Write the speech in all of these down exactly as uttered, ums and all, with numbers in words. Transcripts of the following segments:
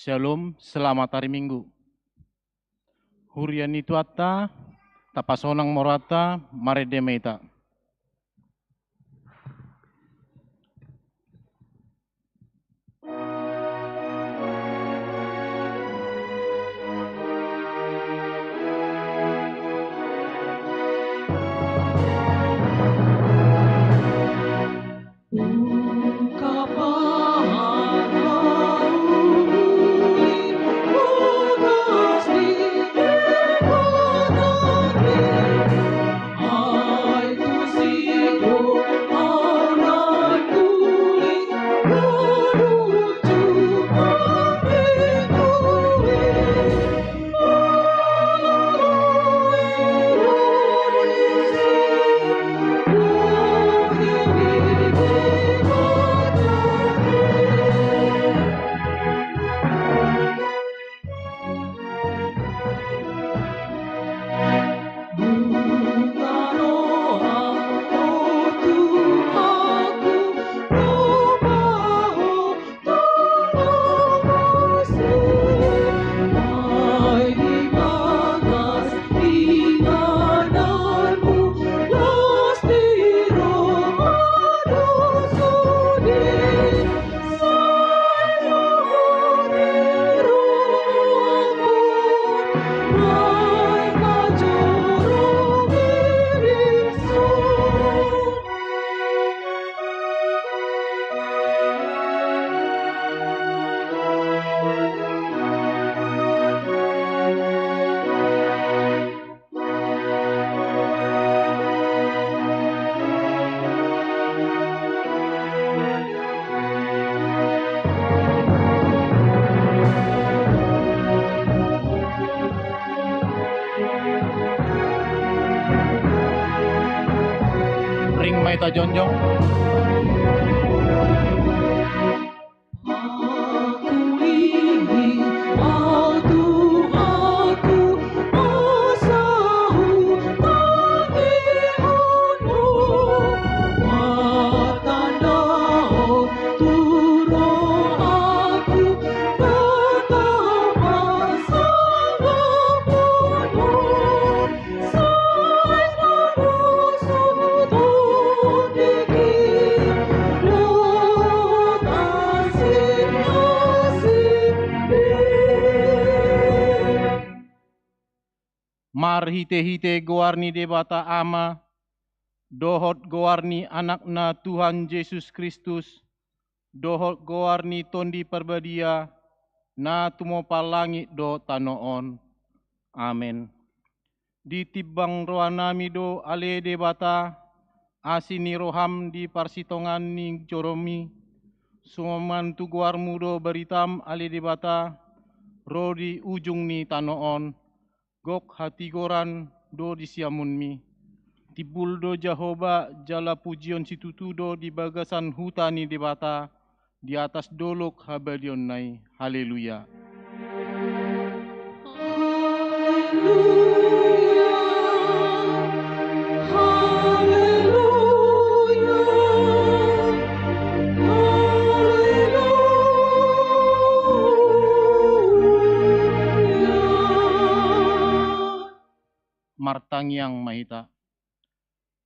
Shalom, selamat hari Minggu. Huria ni Tuhanta, tapasonang ma rohanta, marende ma hita. Ring ma hita jongjong. Marhitehite goar ni Debata Ama, dohot goar ni Anakna Tuhan Jesus Kristus, dohot goar ni Tondi Parbadia, na tumompa langit dohot tano on. Amen. Ditimbang rohanami do ale Debata, asi ni roham di parsitongaan ni joromi, sumaon tu goarmu do baritam ale Debata, ro di ujung ni tano on, gok hatigoran do di siamunmi. Timbul do Jahowa jala pujion situtu do di bagasan huta ni Debata, di atas dolok habadiaonna i. Haleluya. Haleluya. Haleluya. Haleluya. Martangiang ma hita.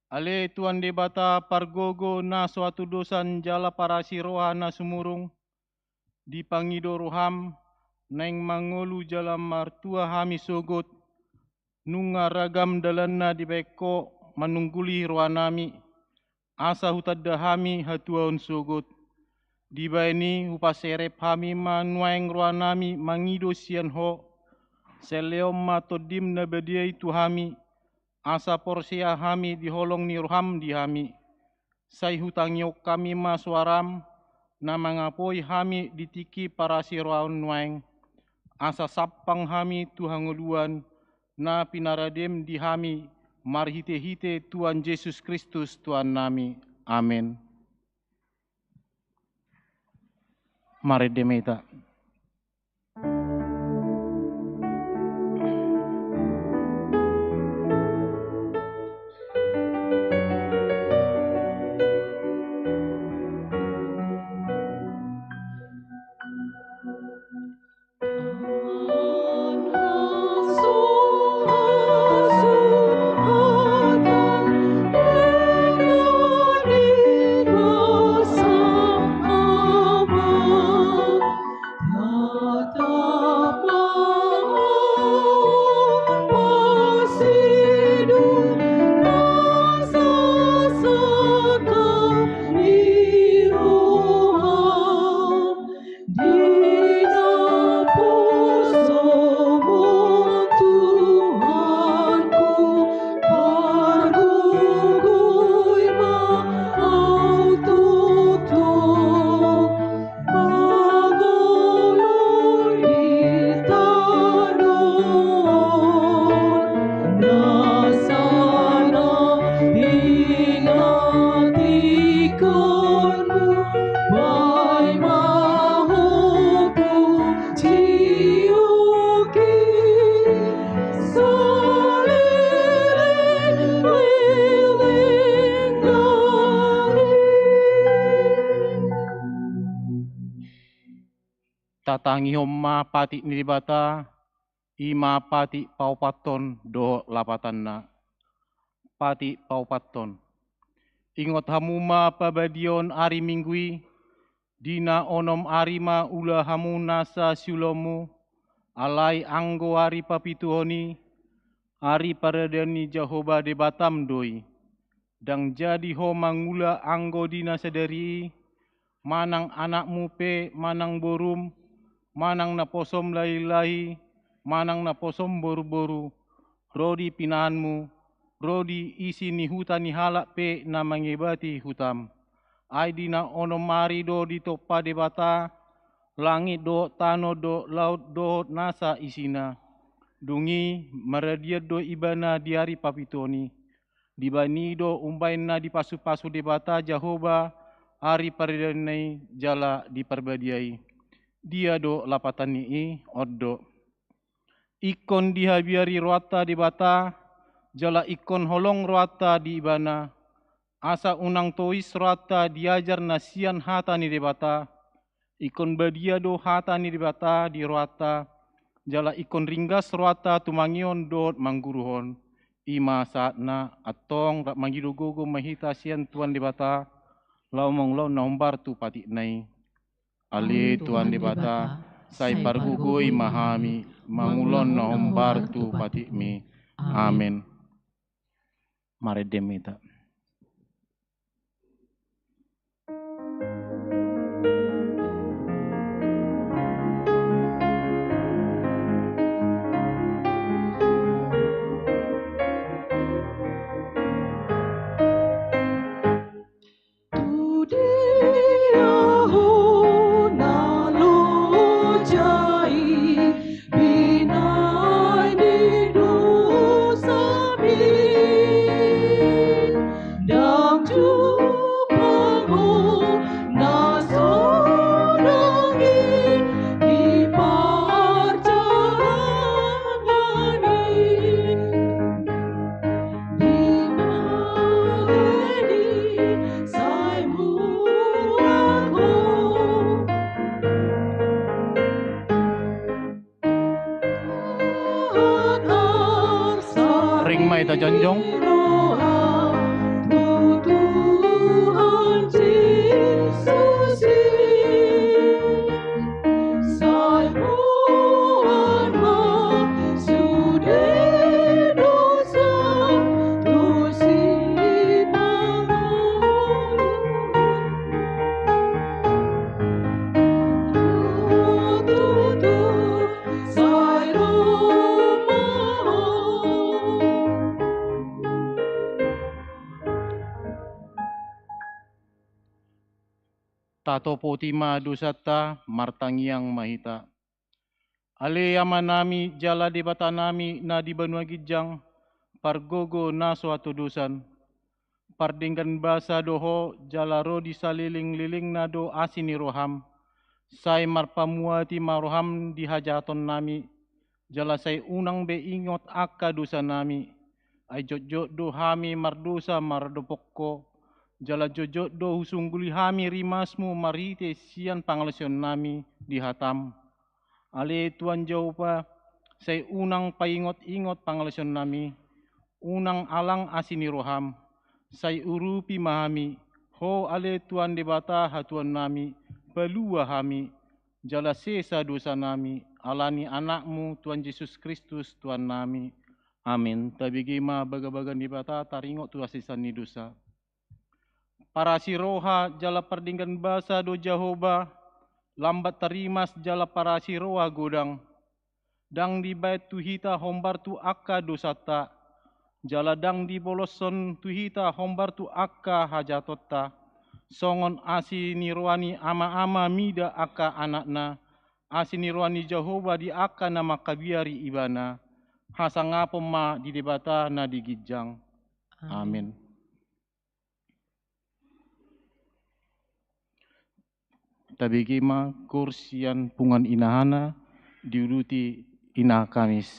Ale Tuhan Debata pargogo na so hatudosan jala parasi roha na sumurung, dipangido roham, naeng mangolu jala martua hami sogot, nunga ragam dalanna dibaen ho manungguli rohanami, asa hutanda hami hatuaon sogot. Dibaen i hupaserep hami ma nuaeng rohanami mangido sian ho, sai lehon ma Tondim na badia i tu hami, asa porsea hami di holong ni roham di hami. Sai hutangihon hami ma soaram, na mangapoi hami di tingki parasi roha on nuaeng, asa sampang hami tu hangoluan, na pinaradem di hami marhitehite Tuhan Jesus Kristus Tuhannami. Amen. Marende ma hita. Tatangihon ma patik ni Debata, i ma patik paopathon dohot lapatanna. Patik paopathon. Ingot hamu ma pabadiaon ari Minggu i, di na onom ari ma ula hamu nasa siulaonmu, alai anggo ari papituhon i, ari paradaon ni Jahowa Debatam do i. Ndang jadi ho mangula anggo di na sadari i, manang anakmu pe manang borum, manang naposom lahilahi, manang naposom boruboru, ro di pinahanmu, ro di isi ni huta ni halak pe na mangebati hutam. Ai di na onom ari do ditompa Debata langit dohot tano dohot laut dohot nasa isina. Dung i maradian do Ibana di ari papituhon i. Dibahen i do umbahen na dipasupasu Debata Jahowa ari paradaonna i jala diparbadia i. Dia do lapatanni i? On do. Ingkon dihabiari rohanta Debata, jala ingkon holong rohanta di Ibana, asa unang tois rohanta diajar na sian hata ni Debata. Ingkon badia do hata ni Debata di rohanta, jala ingkon ringgas rohanta tumangihon dohot mangguruhon. I ma sahatna. Antong rap mangido gogo ma hita sian Tuhan Debata, laho mangulahon na hombar tu patikna i. Ale Tuhan Debata, sai pargogoi ma hami mangulahon na hombar tu patikmi. Amen. Marende ma hita. Ring ma hita jongjong. Tatopoti ma dosanta, martangiang ma hita. Ale Amanami jala Debatanami na di banua ginjang, pargogo na so hatodosan. Pardenggan basa do Ho, jala ro di salelenglelengna do asi ni roham. Sai marpamuati ma roham di hajahatonnami, jala sai unang be ingot angka dosanami. Ai jotjot do hami mardosa maradophon Ho, jala jotjot do husungguli hami rimasmu marhite sian pangalaosionnami di hatam. Ale Tuhan Jahowa, sai unang paingotingot pangalaosionnami, unang alang asi ni roham, sai urupi ma hami. Ho ale Tuhan Debata hatuannami, palua hami, jala sesa dosanami, ala ni Anakmu Tuhan Jesus Kristus Tuhannami. Amen. Tabege ma bagabaga ni Debata, taringot tu hasesaan ni dosa. Parasi roha jala pardenggan basa do Jahowa, lambat tarimas jala parasi roha godang. Ndang dibaen tu hita hombar tu angka dosanta, jala ndang diboloshon tu hita hombar tu angka hajahatonta. Songon asi ni roha ni ama-ama mida angka anakna, asi ni roha ni Jahowa di angka na mangkabiari ibana. Hasangapon ma di Debata na di ginjang. Amen. Amen. Tabege ma koor sian punguan inahana diuduti Ina Kamis.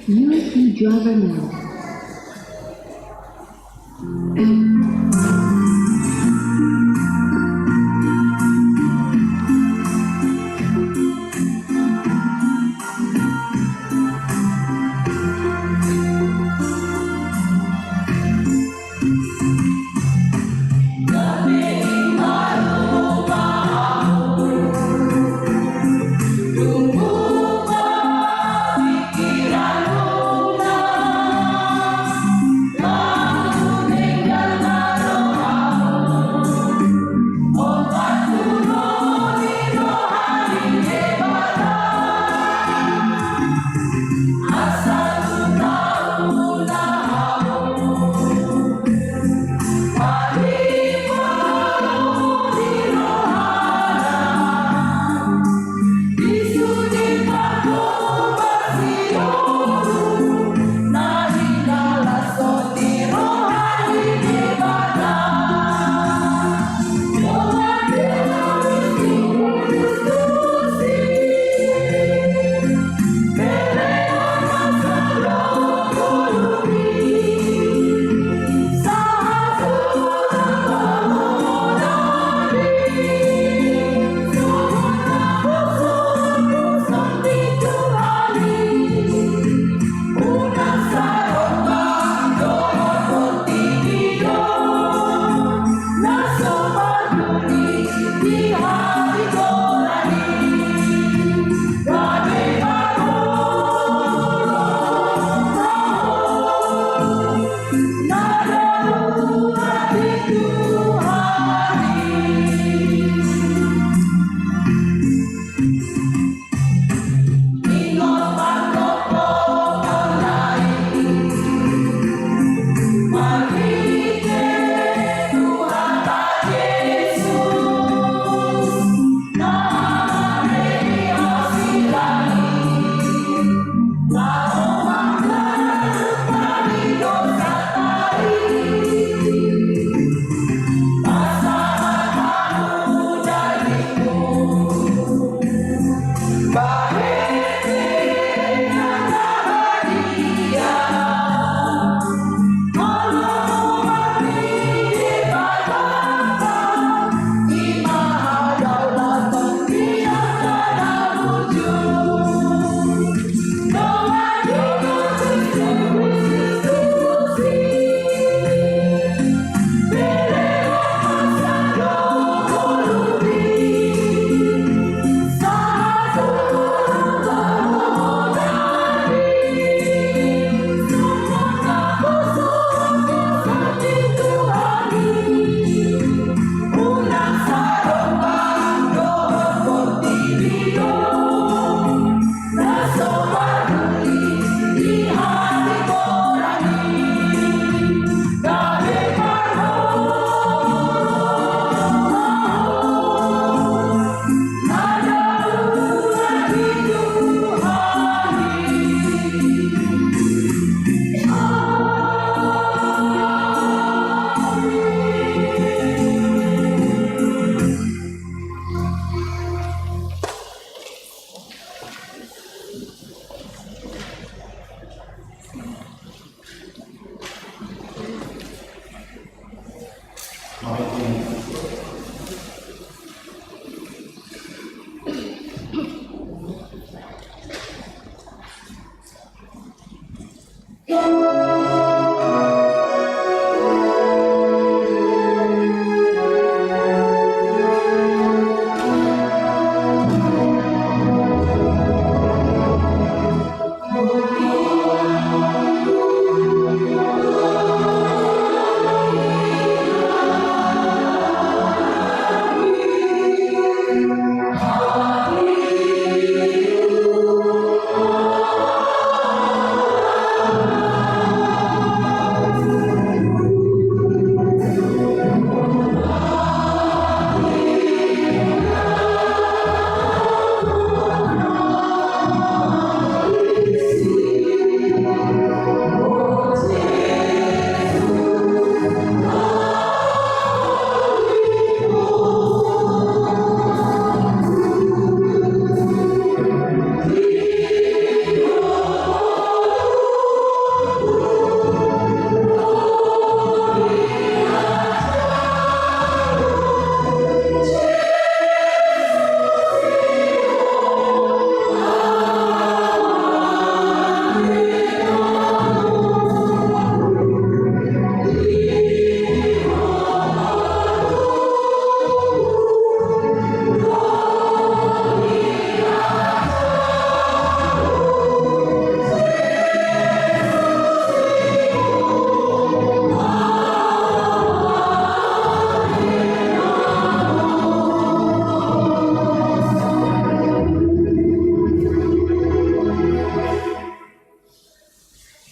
U S B driver now.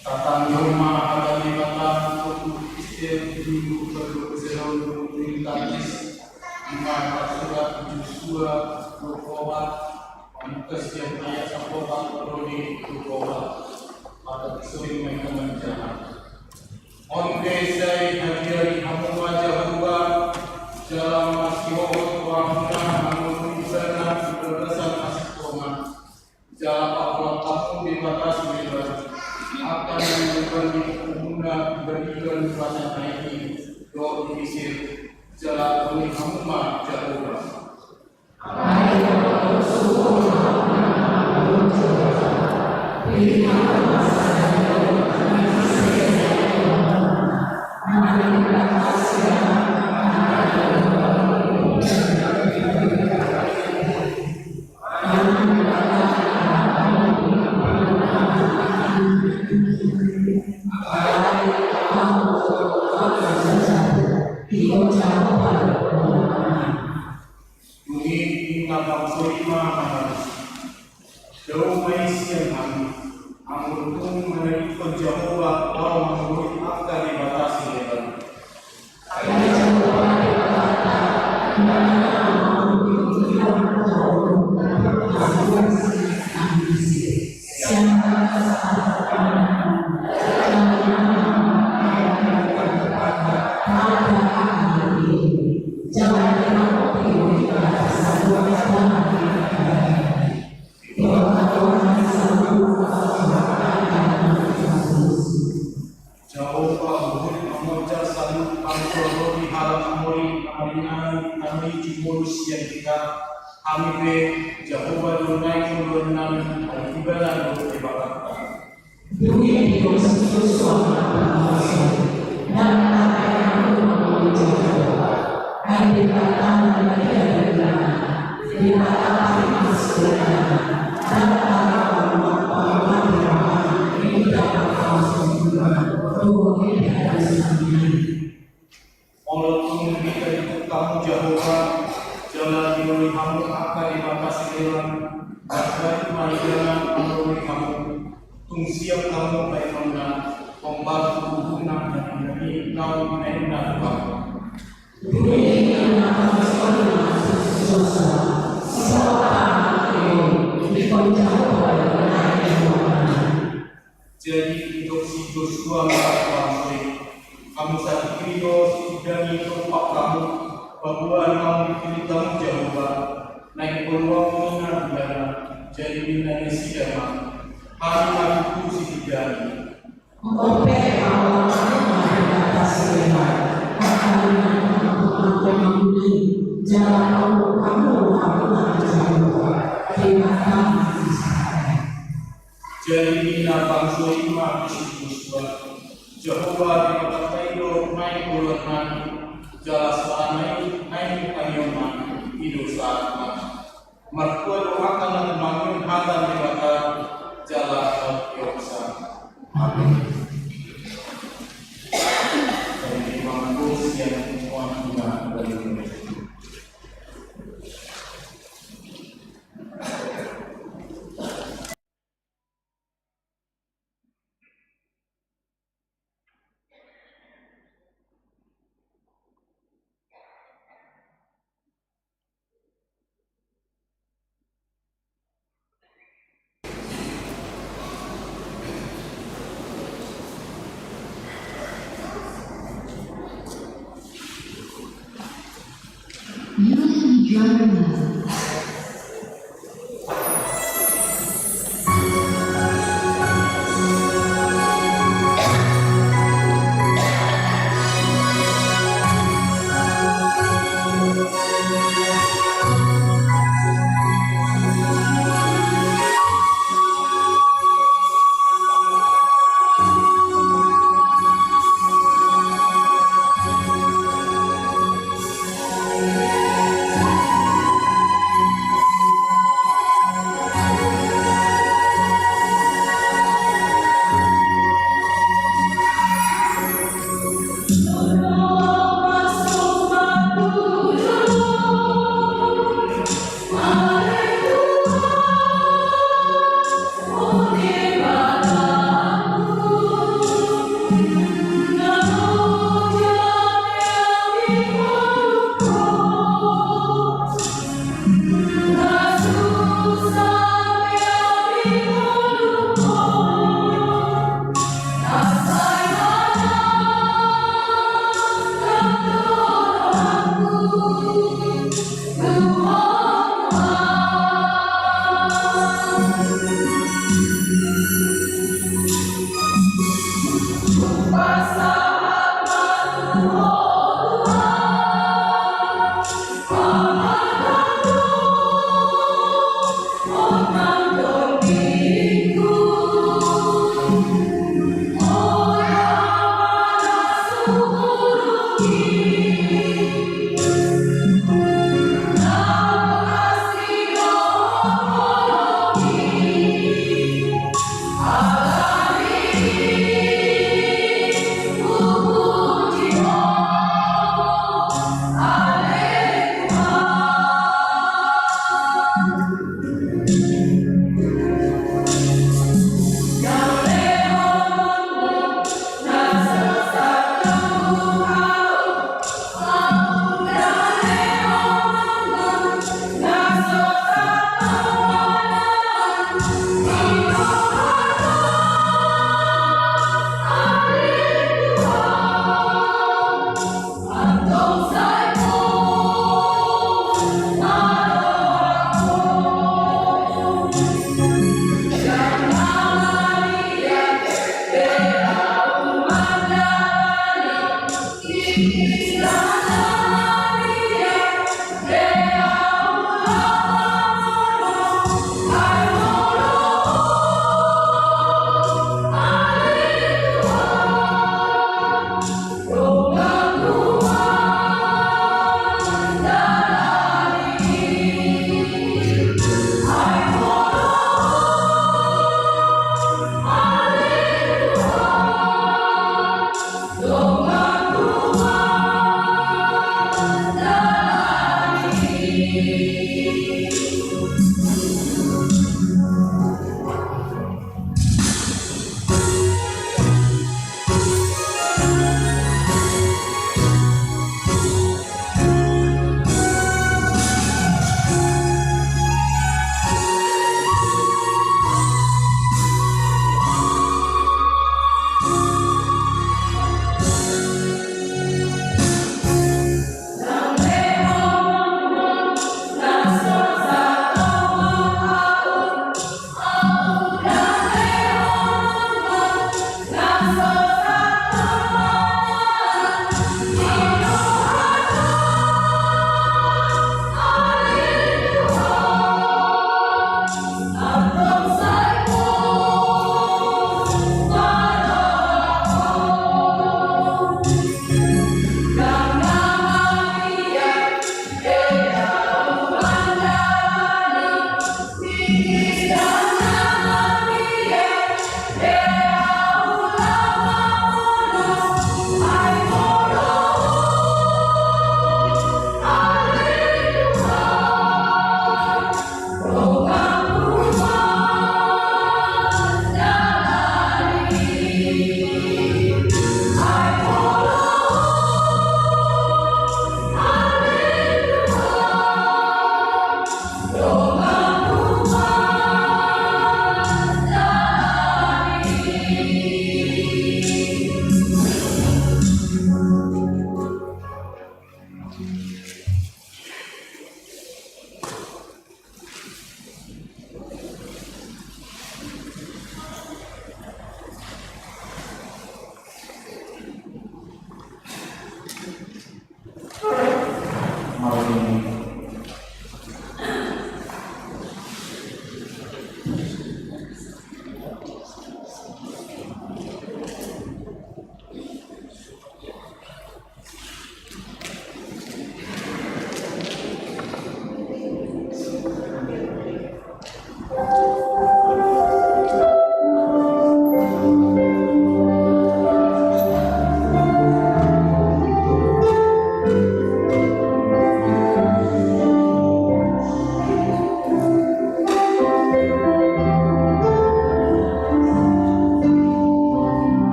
Tatangihon ma hata ni Debata, Minggu tolu puluh satu Trinitatis, ima tarsurat di Josua dua puluh opat, mamungka sian ayat sampulu opat ro di dua puluh opat. Maka sering main manjaha. On pe sai hadiari hamu ma Jahowa, jala masihohot rohamuna mangolu Ibana di bagasan asing tonga. Jala paholang hamu Debata sileban, angka na nileban ni ompunmuna di balikan basa na i dohot di Misir, jala tongtong hamu ma Jahowa. Dung i ninna bangso i ma manalusi: Dao ma i sian hami, anggo tung manadingkon Jahowa laho mangoloi angka debata sileban. Jahowa huhut mamonjar saluhut pangidoan di halak Amori na maringanan di tano i jumolo sian hita. Hami pe, Jahowa do nuaeng oloannami, ai Ibana do Debatanta. Dung i didok si Josua ma tu bangso i: Ndang tarbahen hamu mangoloi Jahowa, ai Debata na badia do Ibana, Debata pahit ma sidohononna, ndang tarlupa ma pangoloi ni rohana. Molo tung ditadingkon hamu Jahowa, jala dioloi hamu angka debata sileban, ndang gabe ma Ibana mangoloi hamu. Tung siap hamu bahenonna, hombar tu uhum na nangkin i naung binahenna tu hamu. Jadi didok si Josua ma tu bangso i: Hamu sandiri do sitindangi dompak hamu, paboa naung dipillit hamu Jahowa. Naeng oloanmu ninna Ibana. Jadi ninna nasida ma: Hami ma tutu sitindangi. On pe paholang hamu ma debata sileban, angka na niangkon hamu i, jala paboa hamu ma Jahowa, Debata ni Israel. Jadi ninna bangso i ma di sikusua, Jahowa Debatanta i do naeng oloannami, jala soara na i naeng tangiangonnami di dosanami. Martua do angka na tumangihon hata ni Debata jala na umpeopsa. Amin. Jadi mangkos yang semua guna dari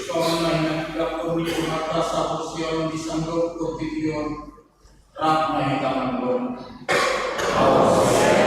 Songon na hinangianghon ni Tuhanta sahat tu siaon di sandok portibi on, rap ma hita mandok. Amen.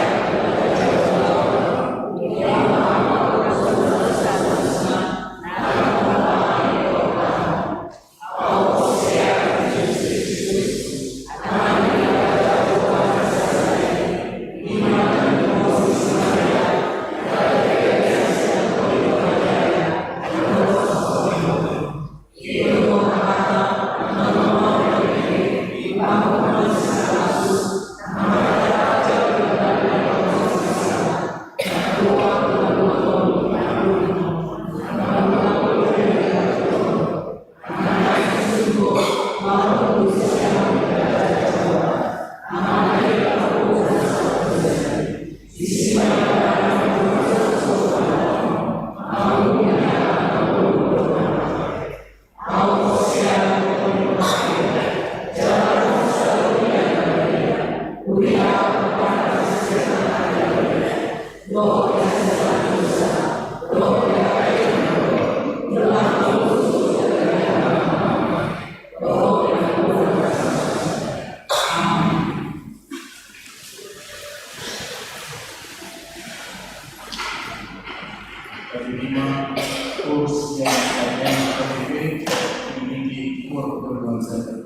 Tadi lima, kursi yang ada di K P P, ini di Purbalingga.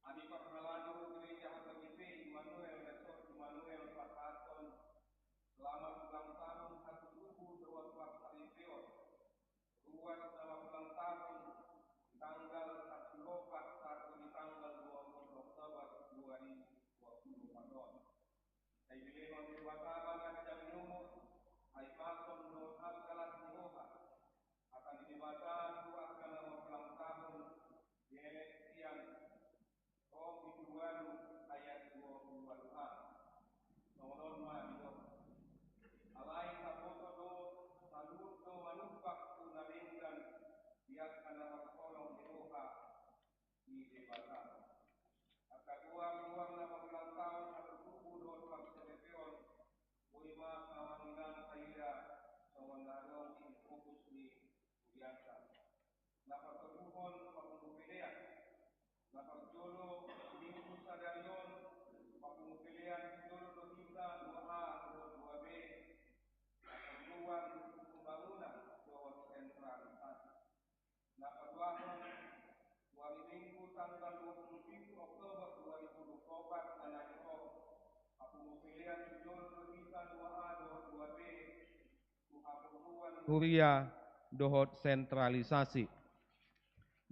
Ami parhalado Gereja H K B P Immanuel Resort Immanuel pasahathon selamat ulang tahun hatutubu dohot parsaripeon. Ruas na marulang tahun di tanggal sampulu opat sahat tu di tanggal dua pulu Oktober dua ribu dua pulu opat on. Sai dilehon Debata ma ganjang ni umur, hahipason dohot hanggalas ni roha. Hata ni Debata tu angka na marulang tahun, dielek sian Rom bindu ualu ayat dua pulu ualu a. Songon on ma didok. Alai saboto do, saluhut do manumpak tu na denggan di angka na marholong ni roha ni Debata. Angka goar-goar na marulang tahun hatutubu dohot parsaripeon, boi ma amang inang taida songon na adong di fokus ni hurianta. Na patoluhon, papungu pelean. Na parjolo, Minggu sadari on, papungu pelean tu jolo do hita dua A dohot dua B, keperluan pembangunan dohot sentralisasi. Na paduahon, tu ari Minggu tanggal dua pulu pitu Oktober dua ribu dua pulu opat na naeng ro, papungu pelean tu jolo do hita dua A dohot dua B, tu haporluan huria dohot sentralisasi.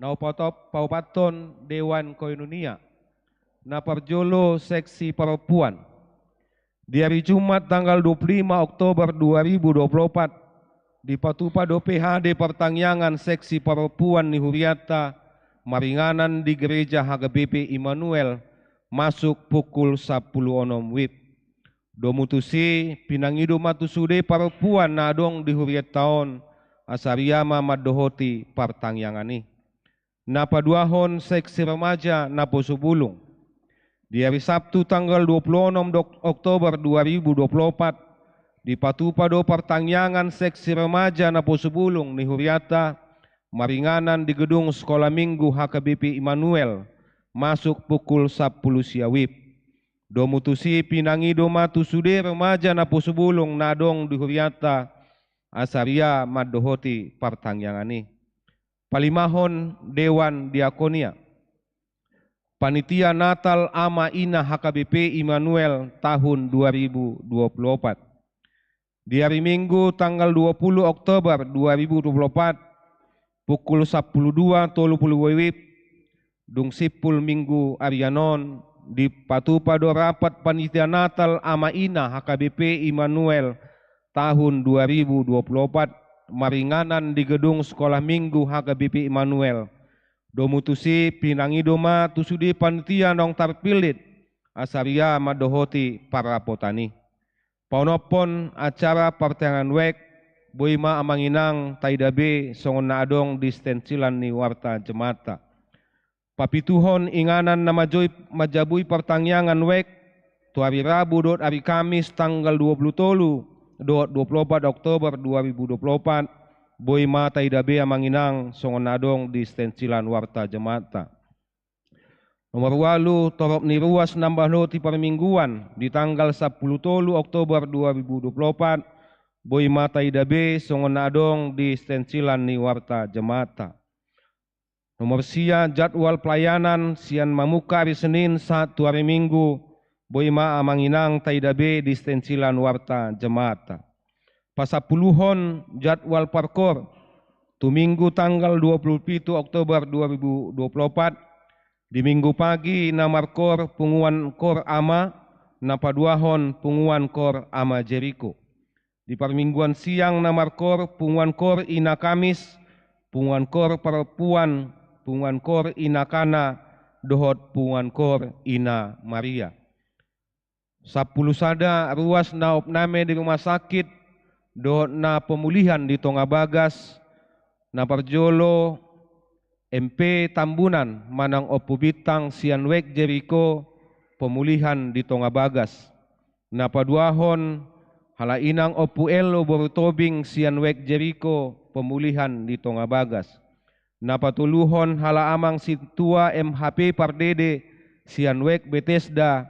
Na upatop-, paopathon, Dewan Koinonia. Na parjolo, seksi parompuan. Di ari Jumat tanggal dua pulu lima Oktober dua ribu dua pulu opat, dipatupa dope hade partangiangan seksi parompuan ni hurianta maringanan di Gereja H K B P Immanuel, masuk pukul sampulu onom wib. Domu tusi, pinangido ma tu sude parompuan na adong di hurianta on, asa ria ma mandohoti partangiangan i. Na paduahon, seksi remaja Naposubulung. Di ari Sabtu tanggal dua pulu onom dok-, Oktober dua ribu dua pulu opat, dipatupa do partangiangan seksi remaja Naposubulung ni hurianta maringanan di gedung Sekolah Minggu H K B P Immanuel, masuk pukul sampulu sia wib. Domu tusi, pinangido ma tu sude remaja Naposubulung na adong di hurianta, asa ria mandohoti partangiangan i. Palimahon, Dewan Diakonia. Panitia Natal Ama Ina H K B P Immanuel tahun dua ribu dua pulu opat. Di ari Minggu tanggal dua pulu Oktober dua ribu dua pulu opat, pukul sampulu dua tolu pulu wib, dung simpul Minggu arian on, dipatupa do rapat panitia Natal Ama Ina H K B P Immanuel tahun dua ribu dua pulu opat, maringanan di gedung Sekolah Minggu H K B P Immanuel. Domu tusi, pinangido ma tu sude panitia naung tarpillit, asa ria mandohoti parrapotan i. Paonomhon, acara partangiangan wijk, boi ma amang inang taida be songon na adong di stensilan ni warta jemaatta. Papituhon, inganan na manjoi-, manjabui partangiangan wijk, tu ari Rabu dohot ari Kamis tanggal dua pulu tolu dohot dua pulu opat Oktober dua ribu dua pulu opat, boi ma taida be amang inang songon na adong di stensilan warta jemaatta. Nomor ualu, torop ni ruas na mandohoti parmingguan di tanggal sampulu tolu Oktober dua ribu dua pulu opat, boi ma taida be songon na adong di stensilan ni warta jemaatta. Nomor sia, jadwal pelayanan sian mamungka ari Senin sahat tu ari Minggu, boi ma amang inang taida be di stensilan warta jemaatta. Pasampuluhon, jadwal parkoor. Tu Minggu tanggal dua pulu pitu Oktober dua ribu dua pulu opat, di Minggu pagi na markoor punguan koor Ama, na paduahon punguan koor Ama Jeriko. Di parmingguan siang na markoor punguan koor Ina Kamis, punguan koor parompuan, punguan koor Ina Kana, dohot punguan koor Ina Maria. Sampulu sada, ruas na opname di rumah sakit dohot na pemulihan di tonga bagas, na parjolo M P Tambunan manang Ompu Bintang sian wijk Jeriko, pemulihan di tonga bagas. Na paduahon, halak inang Ompu Elo boru Tobing sian wijk Jeriko, pemulihan di tonga bagas. Na patoluhon, halak amang sintua M H P Pardede sian wijk Betesda,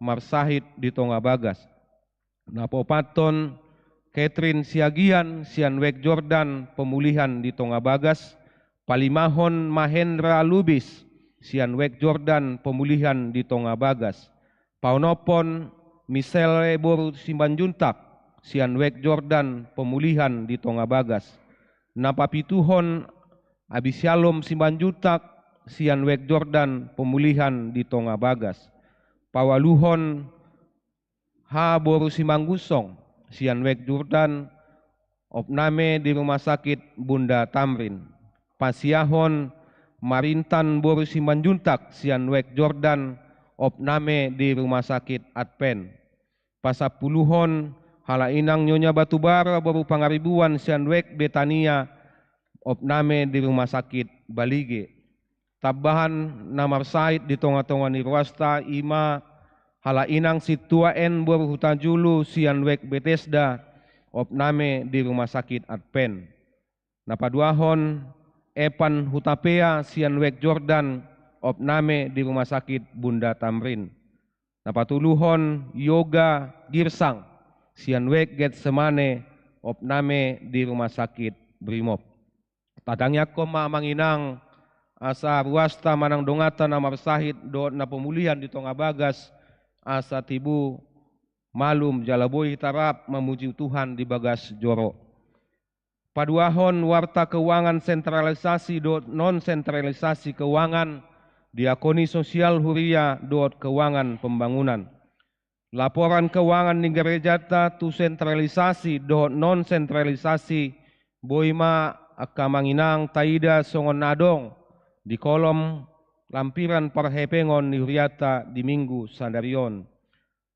marsahit di tonga bagas. Na paopathon, Catherine Siagian sian wijk Jordan, pemulihan di tonga bagas. Palimahon, Mahendra Lubis sian Wijk Jordan, pemulihan di tonga bagas. Paonomhon, Michelle boru Simanjuntak, sian Wijk Jordan, pemulihan di tonga bagas. Na papituhon, Abisyalom Simanjuntak, sian Wijk Jordan, pemulihan di tonga bagas. Paualuhon, H boru Simanggusong, sian Wijk Jordan, opname di Rumah Sakit Bunda Tamrin. Pasiahon, Marintan boru Simanjuntak, sian Wijk Jordan, opname di Rumah Sakit Advent. Pasampuluhon, Hala Inang Nyonya Batubara boru Pangaribuan, sian Wijk Betania, opname di Rumah Sakit Balige. Tambahan na marsahit di tonga-tonga ni ruasta i ma Hala Inang Sintua N boru Hutajulu, sian Wijk Betesda, opname di Rumah Sakit Advent. Na paduahon, Epan Hutapea, sian Wijk Jordan, opname di Rumah Sakit Bunda Tamrin. Na patoluhon, Yoga Girsang, sian Wijk Getsemane, opname di Rumah Sakit Brimob. Tatangiangkon ma, Amang Inang, asa ruasta manang donganta na marsahit dohot na pemulihan di tonga bagas, asa tibu malum jala boi hita rap mamuji Tuhan di bagas joro. Paduahon, warta keuangan sentralisasi dohot non sentralisasi keuangan, diakoni sosial huria dohot keuangan pembangunan. Laporan keuangan ni gerejanta tu sentralisasi dohot non sentralisasi boi ma angka, Amang Inang, taida songon na adong di kolom lampiran parhepengon ni hurianta di Minggu sadari on.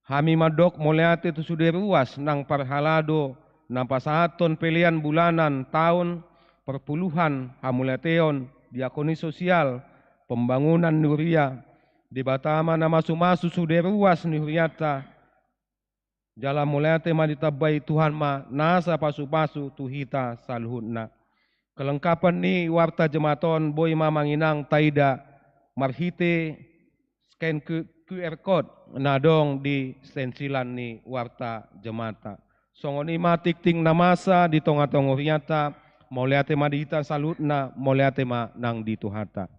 Hami mandok mauliate tu sude ruas nang parhalado na pasahathon pelean bulanan, taon, parpuluhan, hamauliateon, diakoni sosial, pembangunan ni huria. Debata ma na mamasu-masu sude ruas ni hurianta. Jala mauliate ma ditambai Tuhan ma nasa pasu-pasu tu hita saluhutna. Kelengkapan ni warta Jumat on boi ma, Amang Inang, taida marhite scan Q-, Q R code na adong di stensilan ni warta Jumata. Songon i ma tingting na masa di tonga-tonga hurianta. Mauliate ma di hita saluhutna, mauliate ma nang di Tuhanta.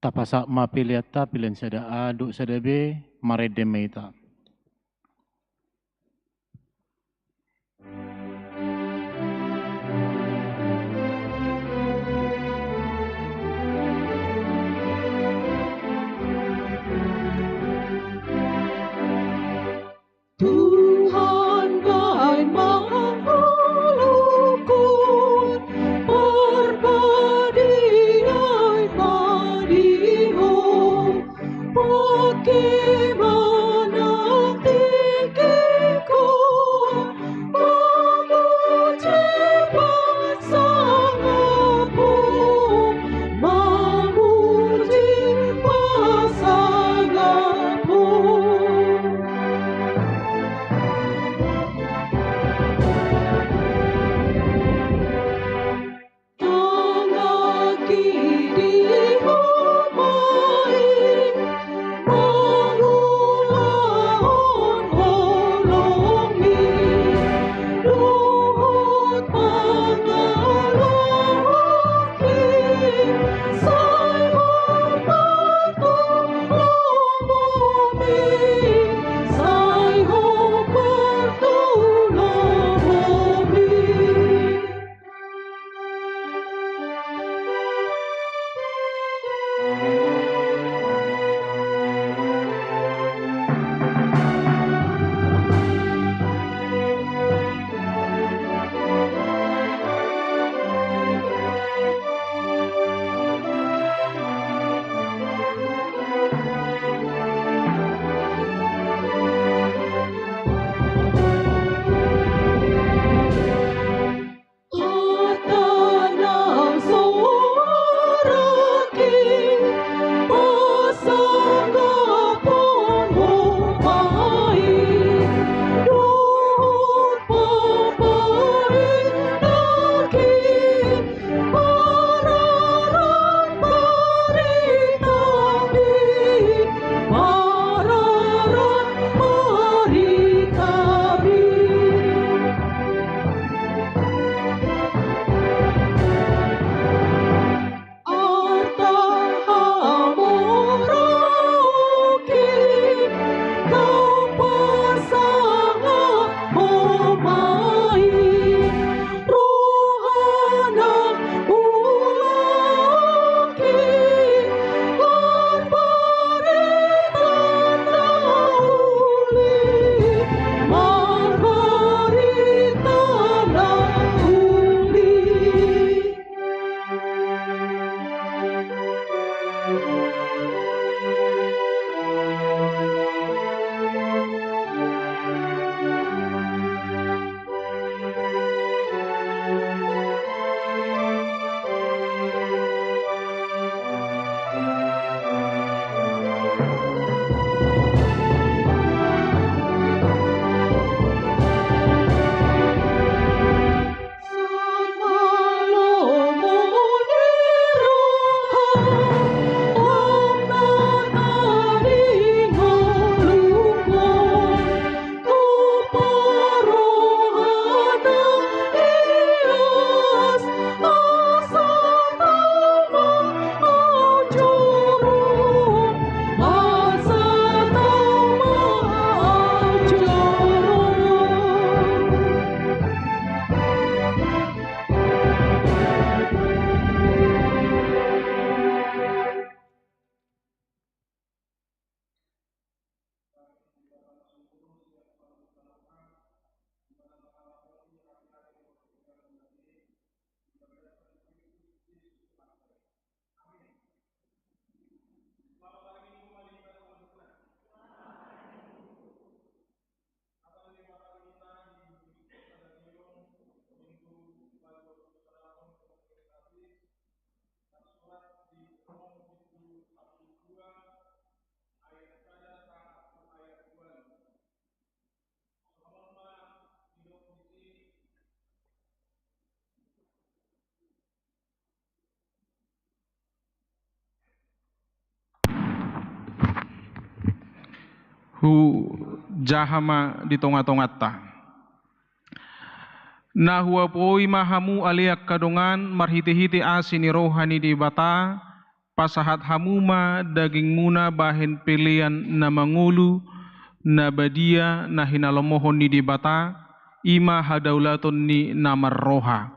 Tapasahat ma peleanta, pelean sada A dohot sada B, marende ma hita. Tuhan baen ma hangoluhon, Parbadia i ma di ho, pangke ma na Hujaha ma di tonga-tonganta. Na huapoi ma hamu ale angka dongan marhite-hite asi ni roha ni Debata, pasahat hamu ma dagingmuna bahen pelean na mangolu, na badia, na hinalomohon ni Debata, i ma hadaulaton ni na marroha.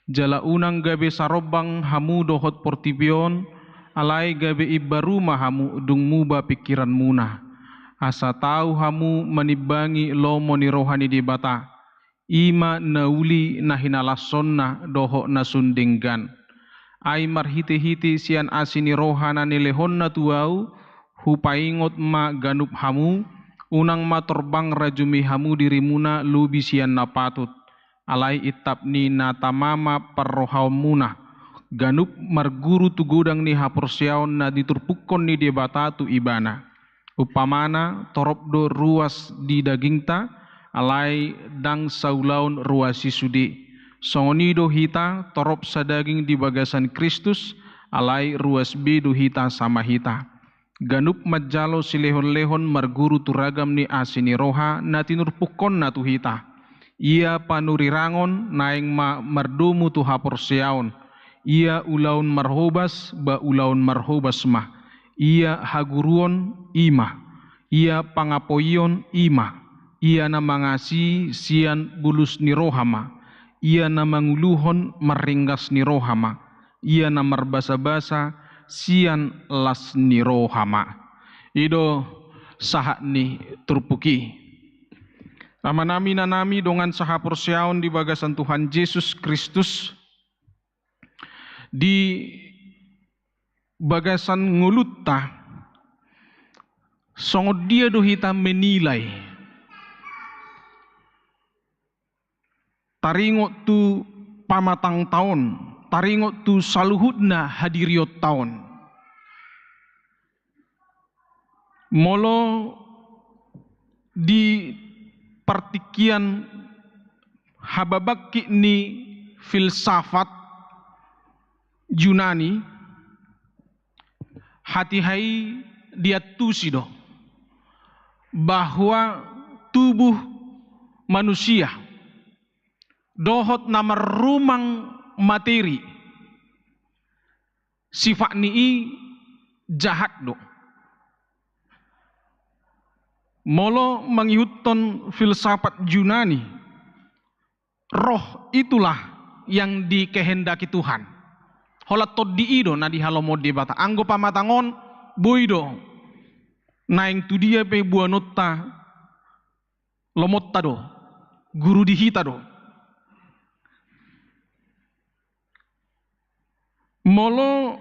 Jala unang gabe sarombang hamu dohot portibi on, alai gabe imbaru ma hamu dung muba pingkiranmuna. Asa tau hamu manimbangi lomo ni roha ni Debata, i ma na uli na hinalashonna dohot na sun denggan. Ai marhite-hite sian asi ni roha na nilehonna tu ahu, hupaingot ma ganup hamu, unang ma torbang rajumi hamu dirimuna lobi sian na patut. Alai intap ni na tama ma parrohaonmuna, ganup marguru tu godang ni haporseaon na niturpukkon ni Debata tu ibana. Umpamana, torop do ruas di dagingta, alai ndang saulaon ruas i sude. Songon i do hita, torop sadaging di bagasan Kristus, alai ruas be do hita sama hita. Ganup manjalo silehon-lehon marguru tu ragam ni asi ni roha na tinurpukonna tu hita. Ia panurirang on naeng ma mardomu tu haporseaon. Ia ulaon marhobas ba ulaon marhobas ma. Ia haguruon i ma. Ia pangapoion i ma. Ia na mangasi sian bulus ni roha ma. Ia na manguluhon marringgas ni roha ma. Ia na marbasa-basa sian las ni roha ma. I do sahat ni turpuk i. Amanami, inanami, dongan sahaporseaon di bagasan Tuhan Jesus Kristus, di bagasan ngolunta, songon dia do hita menilai? Taringot tu pamatangta on, taringot tu saluhutna hadirionta on. Molo di partingkian hababangkit ni filsafat Junani, hatiha i diantusi do bahwa tubuh manusia dohot na marrumang materi, sifatni i jahat do. Molo mangihuthon filsafat Junani, roh itulah yang dikehendaki Tuhan. Holan tondi i do na dihalomohon Debata. Anggo pamatang on, boi do naeng tu dia pe boanonta, lomonta do, guru di hita do. Molo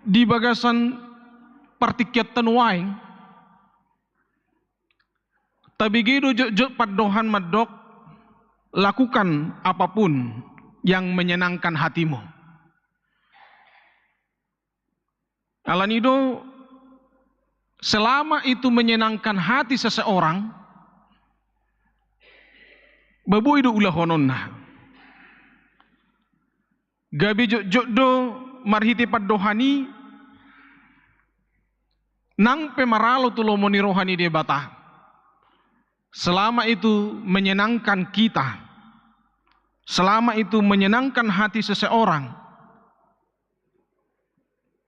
di bagasan partingkianta nuaeng, tabege do jotjot pandohan mandok, lakukan apapun yang menyenangkan hatimu. Alani do, selama itu menyenangkan hati seseorang, ba boi do ulahononna. Gabe jotjot do marhite pandohan i, nang pe maralo tu lomo ni roha ni Debata. Selama itu menyenangkan kita, selama itu menyenangkan hati seseorang,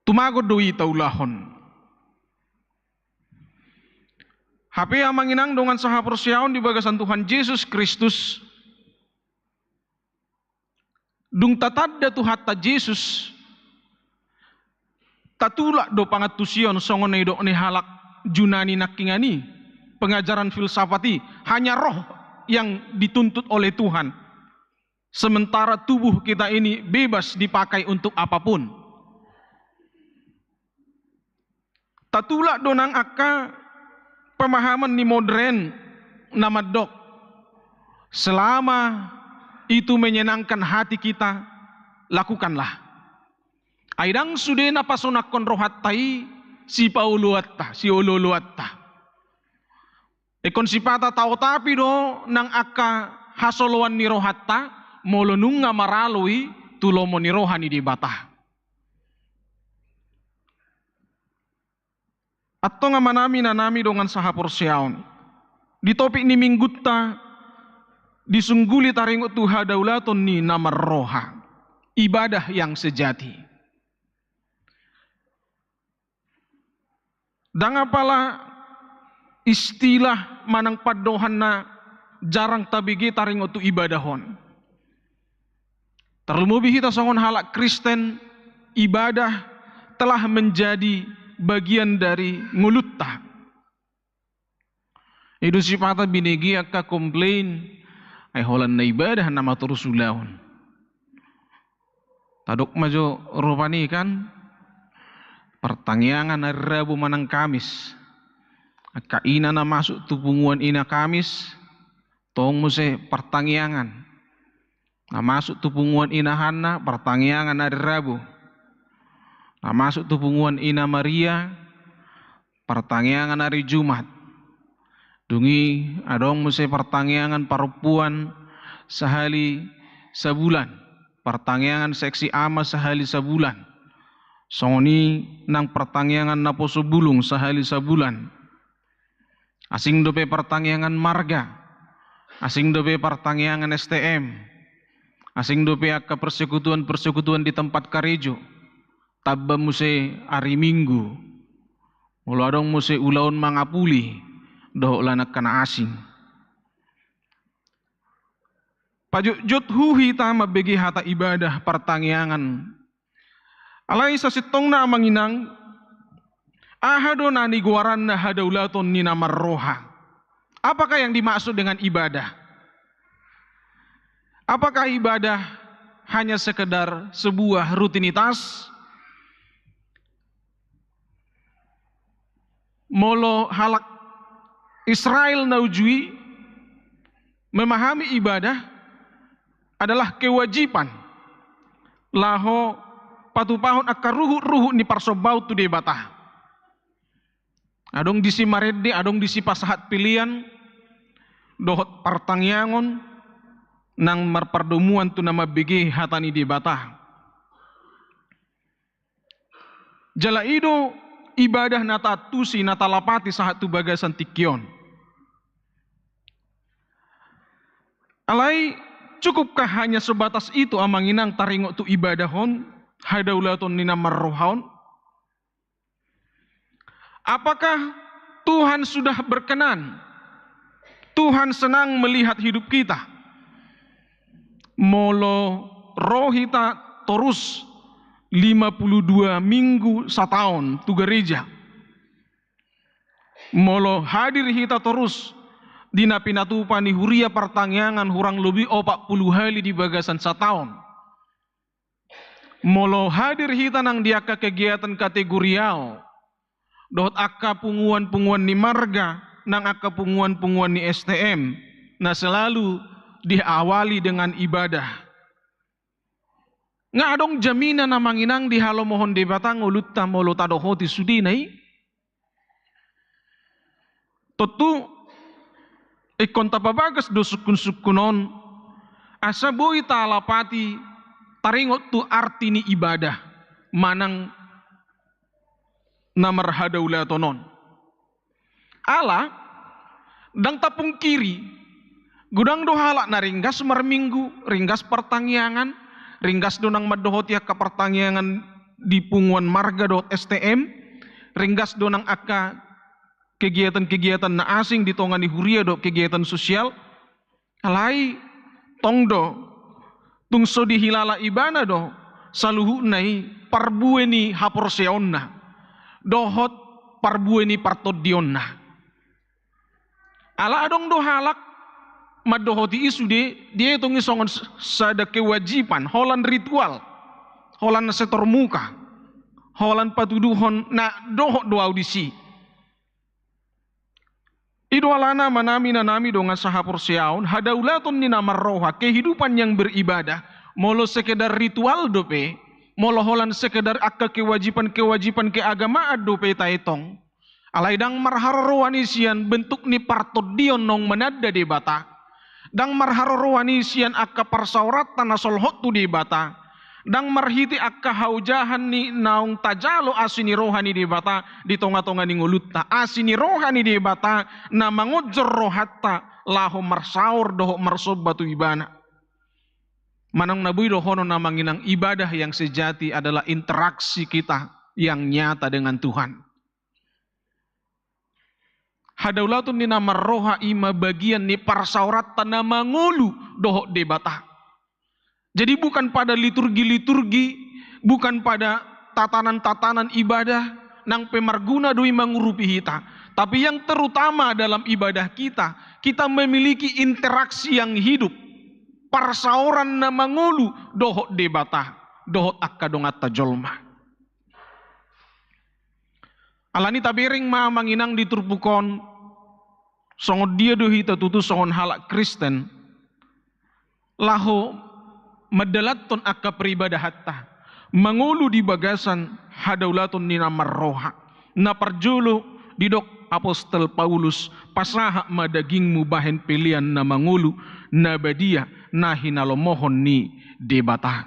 tumagon do i taulahon. Hape amang inang dongan sahaporseaon di bagasan Tuhan Jesus Kristus, dung tatanda Tuhanta Jesus, tatulak do pangantusion songon na nidok ni halak Junani nangkiningan i, pengajaran filsafat i, hanya roh yang dituntut oleh Tuhan. Sementara tubuh kita ini bebas dipakai untuk apapun. Tatulak do nang angka pemahaman ni modern na mandok, selama itu menyenangkan hati kita, lakukanlah. Ai ndang sude na pasonangkon rohanta i sipaoloanta, siolo-oloanta. Ingkon sipata taotapi do nang angka hasoloan ni rohanta, molo nunga maralo i tu lomo ni roha ni Debata. Antong amanami, inanami dongan sahaporseaon, di topik ni minggunta, disungguli taringot tu hadaulaton ni na marroha, ibadah yang sejati. Ndang apala istilah manang pandohan na jarang tabege taringot tu ibadah on. Tarlumobi hita songon halak Kristen, ibadah telah menjadi bagian dari ngolunta. I do sipata binege angka komplain, ai holan na ibadah nama torus ulaon. Tadok ma jo rupani kan, partangiangan ari Rabu manang Kamis. Angka ina na masuk tu punguan ina Kamis, tong muse partangiangan. Na masuk tu punguan inahanna, partangiangan ari Rabu. Na masuk tu punguan ina Maria, partangiangan ari Jumat. Dung i adong muse partangiangan parompuan sahali sabulan, partangiangan seksi ama sahali sabulan. Songon i nang partangiangan naposo bulung sahali sabulan. Asing dope partangiangan marga, asing dope partangiangan S T M, asing dope angka persekutuan-persekutuan di tempat karejo, tamba muse ari Minggu. Molo adong muse ulaon mangapuli, dohot lan angka na asing. Pajotjot hu hita mambege hata ibadah partangiangan. Alai sasintongna amang inang, aha do na nigoaranna hadaulaton ni na marroha? Apakah yang dimaksud dengan ibadah? Apakah ibadah hanya sekedar sebuah rutinitas? Molo halak Israel na uju i memahami ibadah adalah kewajiban laho patupahon angka ruhut-ruhut ni parsombaon tu Debata. Adong disi marende, adong disi pasahat pelean, dohot partangiangon, nang marpardomuan tu na mambege hata ni Debata. Jala i do ibadah na taantusi, na talapati sahat tu bagasan tingki on. Alai, cukupkah hanya sebatas itu amang inang taringot tu ibadah on, hadaulaton ni na marroha on? Apakah Tuhan sudah berkenan? Tuhan senang melihat hidup kita? Molo ro hita torus lima puluh dua minggu sataon tu gareja, molo hadir hita torus di na pinatupa ni huria partangiangan hurang lobi opat puluh hali di bagasan sataon, molo hadir hita nang di angka kegiatan kategorial dohot angka punguan-punguan ni marga nang angka punguan-punguan ni S T M na selalu diawali dengan ibadah, nga adong jaminan amang inang dihalomohon Debata ngolunta molo tadohoti sudena i? Tontu ingkon tapabagas do sungkun-sungkun on asa boi talapati taringot tu arti ni ibadah manang na marhadaulaton on. Ala, ndang tapungkiri, godang do halak na ringgas marminggu, ringgas partangiangan, ringgas do nang mandohoti angka partangiangan di punguan marga dohot S T M, ringgas do nang angka kegiatan-kegiatan na asing di tonga ni huria dohot kegiatan sosial. Alai tong do, tung so dihilala ibana do saluhutna i parbue ni haporseaonna dohot parbue ni partondionna. Ala adong do halak mandohoti i sude, dietong i songon s-, sada kewajiban, holan ritual, holan na setor muka, holan patuduhon na dohot do au disi. I do alana amanami, inanami dongan sahaporseaon, hadaulaton ni na marroha, kehidupan yang beribadah, molo sekedar ritual dope, molo holan sekedar angka kewajiban-kewajiban keagamaan dope taetong, alai ndang marharoroan i sian bentuk ni partondion naung mananda Debata, ndang marharoroan i sian angka parsaoranta na solhot tu Debata, Ndang marhite angka haojahan ni naung tajalo asi ni roha ni Debata di tonga-tonga ni ngolunta. Asi ni roha ni Debata na mangonjor rohanta laho marsaor dohot marsomba tu Ibana. Manang na boi dohonon amang inang, ibadah yang sejati adalah interaksi kita yang nyata dengan Tuhan. Hadaulaton ni na marroha i ma bagian ni parsaoranta na mangolu dohot Debata. Jadi bukan pada liturgi-liturgi, bukan pada tatanan-tatanan ibadah, nang pe marguna do i mangurupi hita. Tapi yang terutama dalam ibadah kita, kita memiliki interaksi yang hidup, parsaoran na mangolu dohot Debata, dohot angka donganta jolma. Alani tabereng ma amang inang di turpuk on, songon dia do hita tutu songon halak Kristen, laho mandalanhon angka peribadahanta, mangolu di bagasan hadaulaton ni na marroha. Na parjolo didok apostel Paulus, pasahat ma dagingmu bahen pelean na mangolu, na badia, na hinalomohon ni Debata.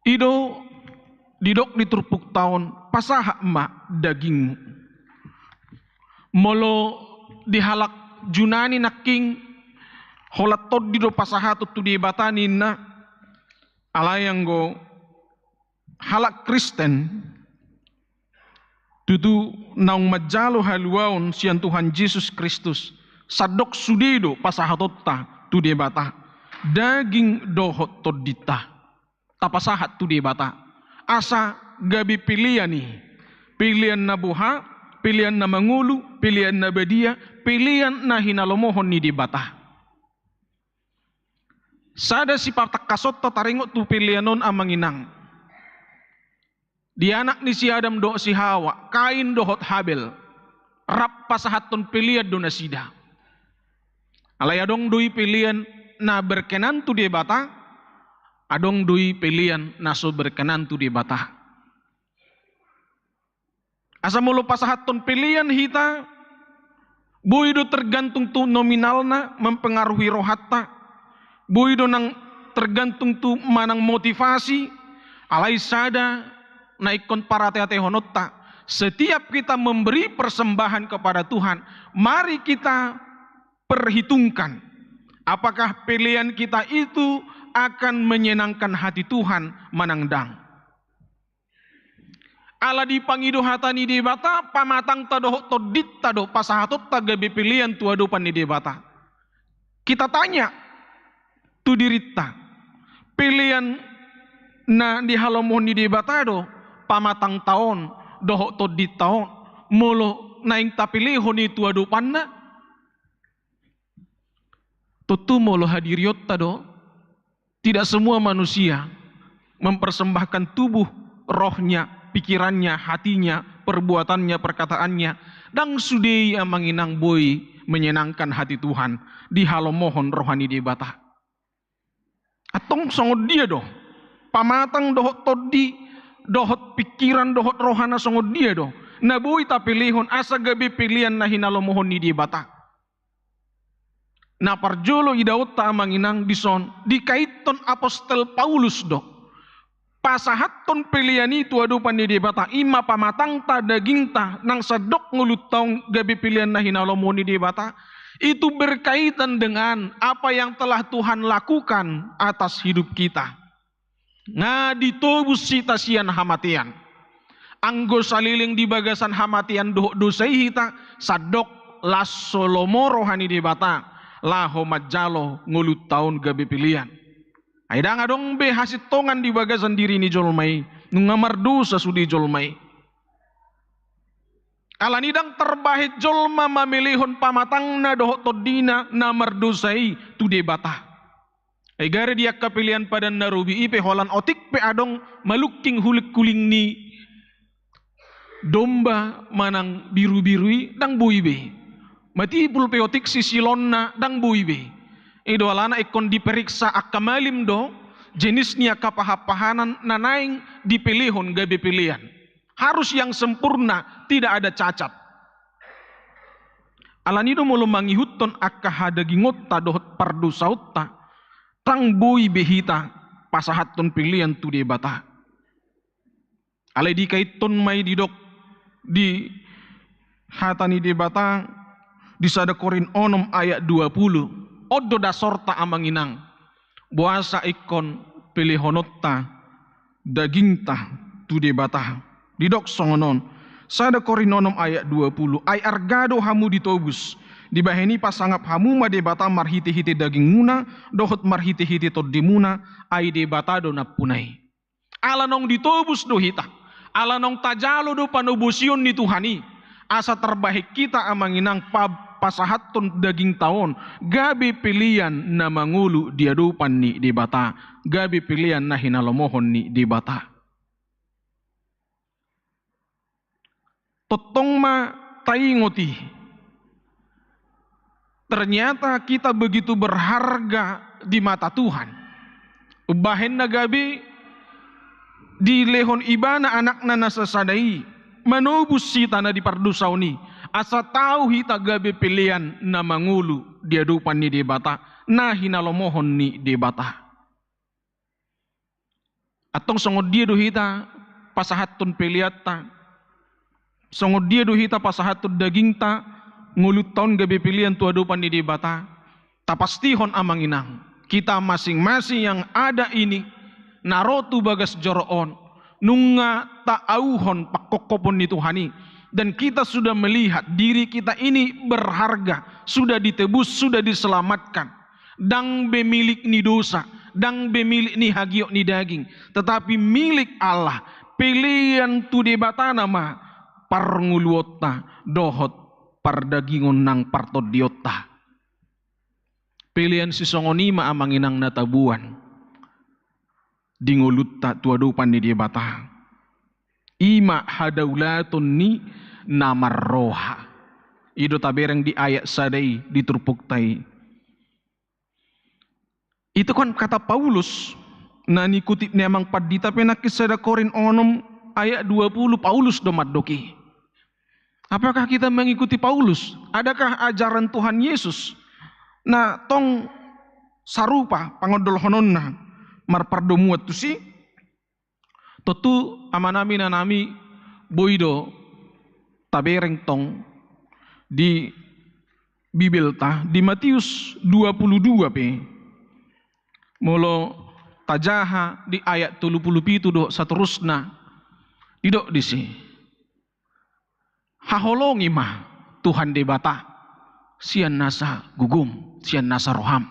I do didok di turpukta on, pasahat ma dagingmu. Molo di halak Junani nangkin, holan tondi do pasahaton tu Debata ninna, alai anggo halak Kristen, tutu naung manjalo haluaon sian Tuhan Jesus Kristus, sandok sude do pasahatonta tu Debata, daging dohot tondinta tapasahat tu Debata. Asa gabe pelean i, pelean na boha, pelean na mangolu, pelean na badia, pelean na hinalomohon ni Debata. Sada sipatangkasonta taringot tu pelean on amang inang. Di anak ni si Adam dohot si Hawa, Kain dohot Habel, rap pasahathon pelean do nasida. Alai adong do i pelean na berkenan tu Debata, adong do i pelean na so berkenan tu Debata. Asa molo pasahathon pelean hita, boi do tergantung tu nominalna mempengaruhi rohanta, boi do nang tergantung tu manang motivasi, alai sada na ingkon parateatehononta, setiap kita memberi persembahan kepada Tuhan, mari kita perhitungkan, apakah pelean kita itu akan menyenangkan hati Tuhan manang ndang. Ala dipangido hata ni Debata, pamatangta dohot tondinta do pasahatonta gabe pelean tu adopan ni Debata. Kita tanya tu dirinta, pelean na dihalomohon ni Debata do pamatangta on dohot tondinta on, molo naeng tapelehon i tu adopanna? Tontu molo hadirionta do, tidak semua manusia mempersembahkan tubuh, rohnya, pikirannya, hatinya, perbuatannya, perkataannya. Ndang sude i amang inang boi menyenangkan hati Tuhan, dihalomohon roha ni Debata. Antong songon dia do, pamatang dohot tondi, dohot pikiran, dohot roha na songon dia do na boi tapelehon asa gabe pelean na hinalomohon ni Debata. Na parjolo idaonta amang inang dison, dikaithon apostel Paulus do. Pasahathon pelean i tu adopan ni Debata, i ma pamatangta, dagingta, nang sandok ngolunta on gabe pelean na hinalomohon ni Debata, itu berkaitan dengan apa yang telah Tuhan lakukan atas hidup kita. Nga ditobus hita sian hamatean. Anggo saleleng di bagasan hamatean dohot dosa i hita, sandok las so lomo roha ni Debata laho manjalo ngolunta on gabe pelean. Ai ndang adong be hasintongan di bagasan diri ni jolma i, nunga mardosa sude jolma i. Alani ndang tarbahen jolma mamelehon pamatangna dohot tondina na mardosa i tu Debata. Ai gari di angka pelean Padan na Robi i pe holan otik pe adong malungking hulinghuling ni domba manang birubiru i, ndang boi be. Matipul pe otik sisilonna, ndang boi be. I do alana ingkon diperiksa angka malim do, jenis ni angka pahanpahanan na naeng dipelehon gabe pelean. Harus yang sempurna, tidak ada cacat. Alani do molo mangihuthon angka hadagingonta dohot pardosaonta, ndang boi be hita pasahathon pelean tu Debata. Alai dikaithon ma i didok di hata ni Debata di sada Korint onom ayat dua pulu. On do dasorta amang inang, boasa ingkon pelehononta dagingta tu Debata. Didok songon on, sada Korint onom ayat dua pulu, ai arga do hamu ditobus, dibahen i pasangap hamu ma Debata marhitehite dagingmuna dohot marhitehite tondimuna, ai Debata do nampuna i. Ala naung ditobus do hita, ala naung tajalo do panobusion ni Tuhan i, asa tarbahen hita amang inang pa-, pasahathon dagingta on gabe pelean na mangolu di adopan ni Debata, gabe pelean na hinalomohon ni Debata. Tongtong ma taingot i. Ternyata kita begitu berharga di mata Tuhan. Umbahen na gabe dilehon Ibana Anakna na sasada i manobus hita na dipardosaon i, asa tau hita gabe pelean na mangolu di adopan ni Debata, na hinalomohon ni Debata. Antong songon dia do hita pasahathon peleanta? Songon dia do hita pasahathon dagingta, ngolunta on gabe pelean tu adopan ni Debata? Tapastihon amang inang, kita masing-masing yang ada ini, na ro tu bagas joro on, nunga taauhon pangkophopon ni Tuhan i, dan kita sudah melihat diri kita ini berharga, sudah ditebus, sudah diselamatkan. Ndang be milik ni dosa, ndang be milik ni hagiot ni daging, tetapi milik Allah, pelean tu Debata nama parngoluonta dohot pardagingon nang partondionta. Pelean sisongon i ma amang inang na taboan di ngolunta tu adopan ni Debata. I ma hadaulaton ni na marroha. I do tabereng di ayat sada i di turpukta i. Itu kan kata Paulus, na nikutip ni amang pandita pe nangkin sada Korint onom ayat dua pulu, Paulus do mandok i. Apakah kita mengikuti Paulus? Adakah ajaran Tuhan Yesus na tong sarupa pangondolhononna marpardomuan tusi? Tontu amanami inanami, boi do tabereng tong di Bibelta, di Matius dua pulu dua pe. Molo tajaha di ayat tolu pulu pitu dohot saterusna, didok disi. Haholongi ma Tuhan Debata sian nasa gogom, sian nasa roham.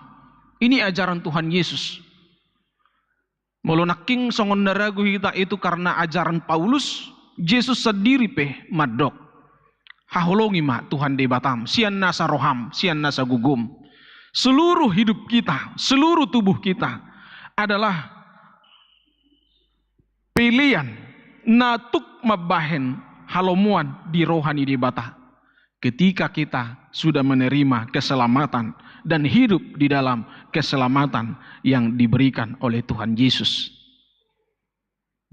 Ini ajaran Tuhan Yesus. Molo nangkin songon na ragu hita itu karena ajaran Paulus, Jesus sandiri pe mandok. Haholongi ma Tuhan Debatam sian nasa roham, sian nasa gogom. Seluruh hidup kita, seluruh tubuh kita adalah pelean na tuk mambahen halomoan di roha ni Debata. Ketika kita sudah menerima keselamatan dan hidup di dalam keselamatan yang diberikan oleh Tuhan Yesus.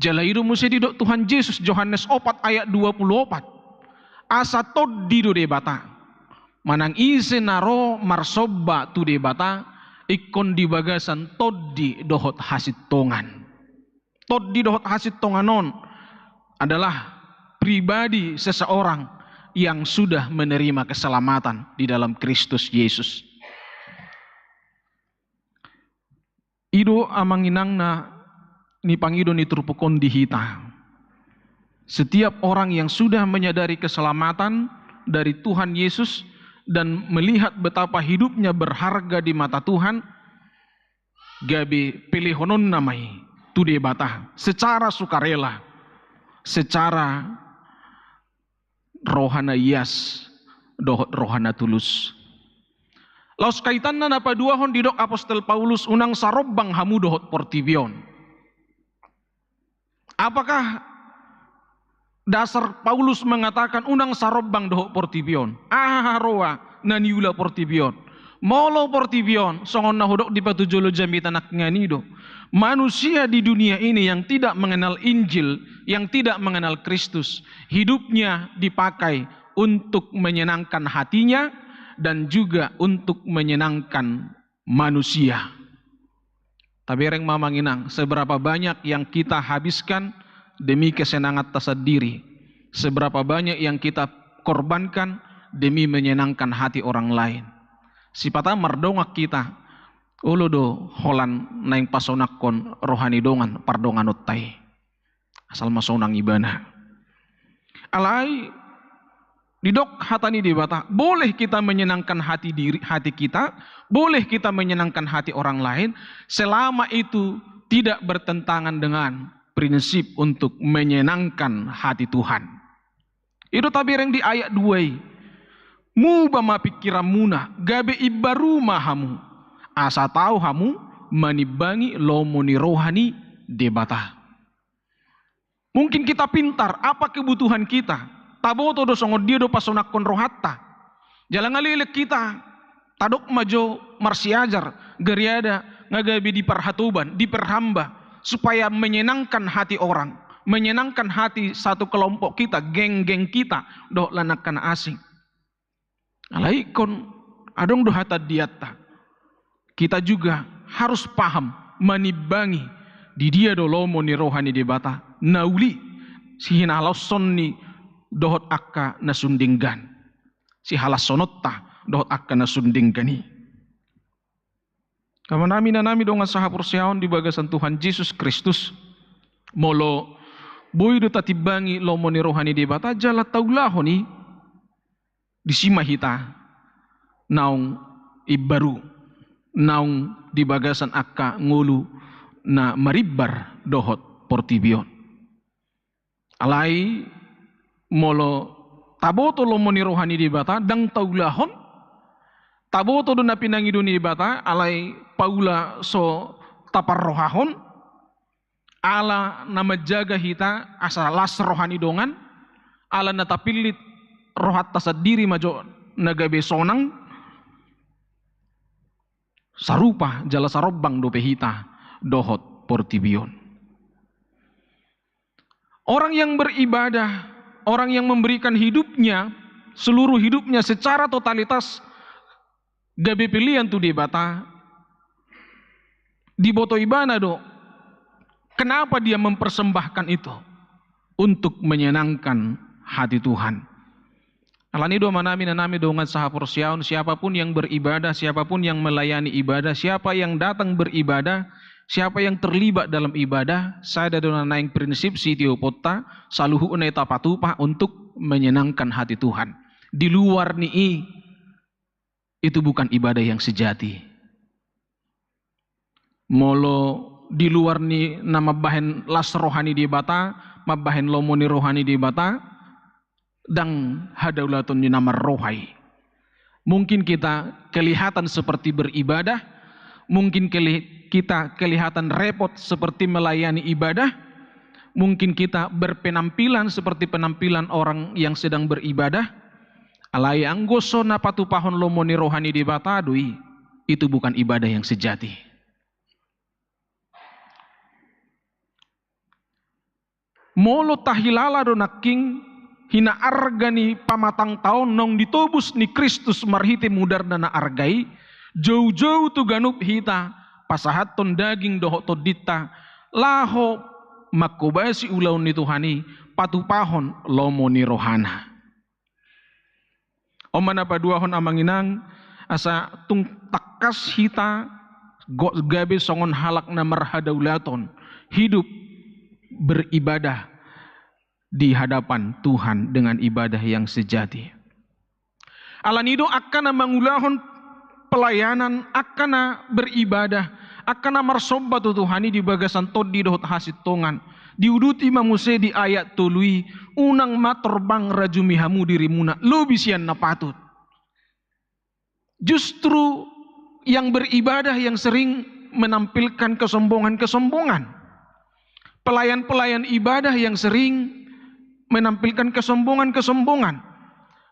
Jala i do muse didok Tuhan Jesus, Johannes opat ayat dua pulu opat. Asa tondi do Debata. Manang ise na ro marsomba tu Debata, ingkon di bagasan tondi dohot hasintongan. Tondi dohot hasintongan on adalah pribadi seseorang yang sudah menerima keselamatan di dalam Kristus Yesus. I do amang inang na nipangido ni turpuk on di hita. Setiap orang yang sudah menyadari keselamatan dari Tuhan Yesus dan melihat betapa hidupnya berharga di mata Tuhan, gabe pelehononna ma i tu Debata secara sukarela, secara roha na ias dohot roha na tulus. Laos kaitanna na paduahon didok apostel Paulus, unang sarombang hamu dohot portibi on. Apakah dasar Paulus mengatakan unang sarombang dohot portibi on? Aha roha na niula portibi on? Molo portibi on, songon na hudok di patujolo jamita nangkiningan i do. Manusia di dunia ini yang tidak mengenal Injil, yang tidak mengenal Kristus, hidupnya dipakai untuk menyenangkan hatinya dan juga untuk menyenangkan manusia. Tabereng ma amang inang, seberapa banyak yang kita habiskan demi kesenanganta sendiri, seberapa banyak yang kita korbankan demi menyenangkan hati orang lain. Sipata mardongan hita, olo do holan naeng pasonangkon roha ni dongan pardonganonta i. Asal ma sonang ibana. Alai didok hata ni Debata, boleh kita menyenangkan hati diri, hati kita, boleh kita menyenangkan hati orang lain, selama itu tidak bertentangan dengan prinsip untuk menyenangkan hati Tuhan. I do tabereng di ayat dua i. Muba ma pingkiranmuna, gabe imbaru ma hamu, asa tau hamu manimbangi lomo ni roha ni Debata. Mungkin kita pintar, apa kebutuhan kita? Taboto do songon dia do pasonangkon rohanta. Jala nga leleng hita, tadok ma jo marsiajar, gariada nga gabe diparhatoban, diparhamba, supaya menyenangkan hati orang, menyenangkan hati satu kelompok kita, geng-geng kita, dohot angka na asing. Alai ingkon adong do hatandianta. Kita juga harus paham manimbangi di dia do lomo ni roha ni Debata, na uli sihinalashon ni dohot angka na sun denggan. Sihalashononta dohot angka na sun denggan i. Amanami, inanami, dongan sahaporseaon di bagasan Tuhan Jesus Kristus, molo boi do tatimbangi lomo ni roha ni Debata jala taulahon i, disi ma hita naung imbaru, naung di bagasan angka ngolu na marimbar dohot portibi on. Alai molo taboto lomo ni roha ni Debata, ndang taulahon, taboto do na pinangido ni Debata, alai paula so taparrohahon, ala na manjaga hita asa las roha ni dongan, ala na tapillit rohanta sandiri ma jo na gabe sonang, sarupa jala sarombang dope hita dohot portibi on. Orang yang beribadah, orang yang memberikan hidupnya, seluruh hidupnya secara totalitas gabe pelean tu Debata, diboto ibana do kenapa dia mempersembahkan itu, untuk menyenangkan hati Tuhan. Alani do, amanami, inanami, dongan sahaporseaon, siapapun yang beribadah, siapapun yang melayani ibadah, siapa yang datang beribadah, siapa yang terlibat dalam ibadah, sada do na naeng prinsip sitihophonta, saluhutna i tapatupa untuk menyenangkan hati Tuhan. Di luar ni i, itu bukan ibadah yang sejati. Molo di luar ni na mambahen las roha ni Debata, mambahen lomo ni roha ni Debata, ndang hadaulaton ni na marroha i. Mungkin kita kelihatan seperti beribadah, mungkin keli-, kita kelihatan repot seperti melayani ibadah, mungkin kita berpenampilan seperti penampilan orang yang sedang beribadah, alai anggo so na patupahon lomo ni roha ni Debata do i, itu bukan ibadah yang sejati. Molo tahilala do nangkin hinaarga ni pamatangta on naung ditobus ni Kristus marhite mudarna na arga i, joujou tu ganup hita pasahathon daging dohot tondinta, laho manghobasi ulaon ni Tuhan i, patupahon lomo ni rohana. On ma na paduahon, amang inang, asa tung tangkas hita go-, gabe songon halak na marhadaulaton, hidup beribadah di hadapan Tuhan dengan ibadah yang sejati. Alani do angka na mangulahon pelayanan, angka na beribadah, angka na marsomba tu Tuhan i di bagasan tondi dohot hasintongan, diuduti ma muse di ayat tolu i, unang ma torbang rajumi hamu dirimuna lobi sian na patut. Justru yang beribadah yang sering menampilkan kesombongan-kesombongan. Pelayan-pelayan ibadah yang sering menampilkan kesombongan-kesombongan.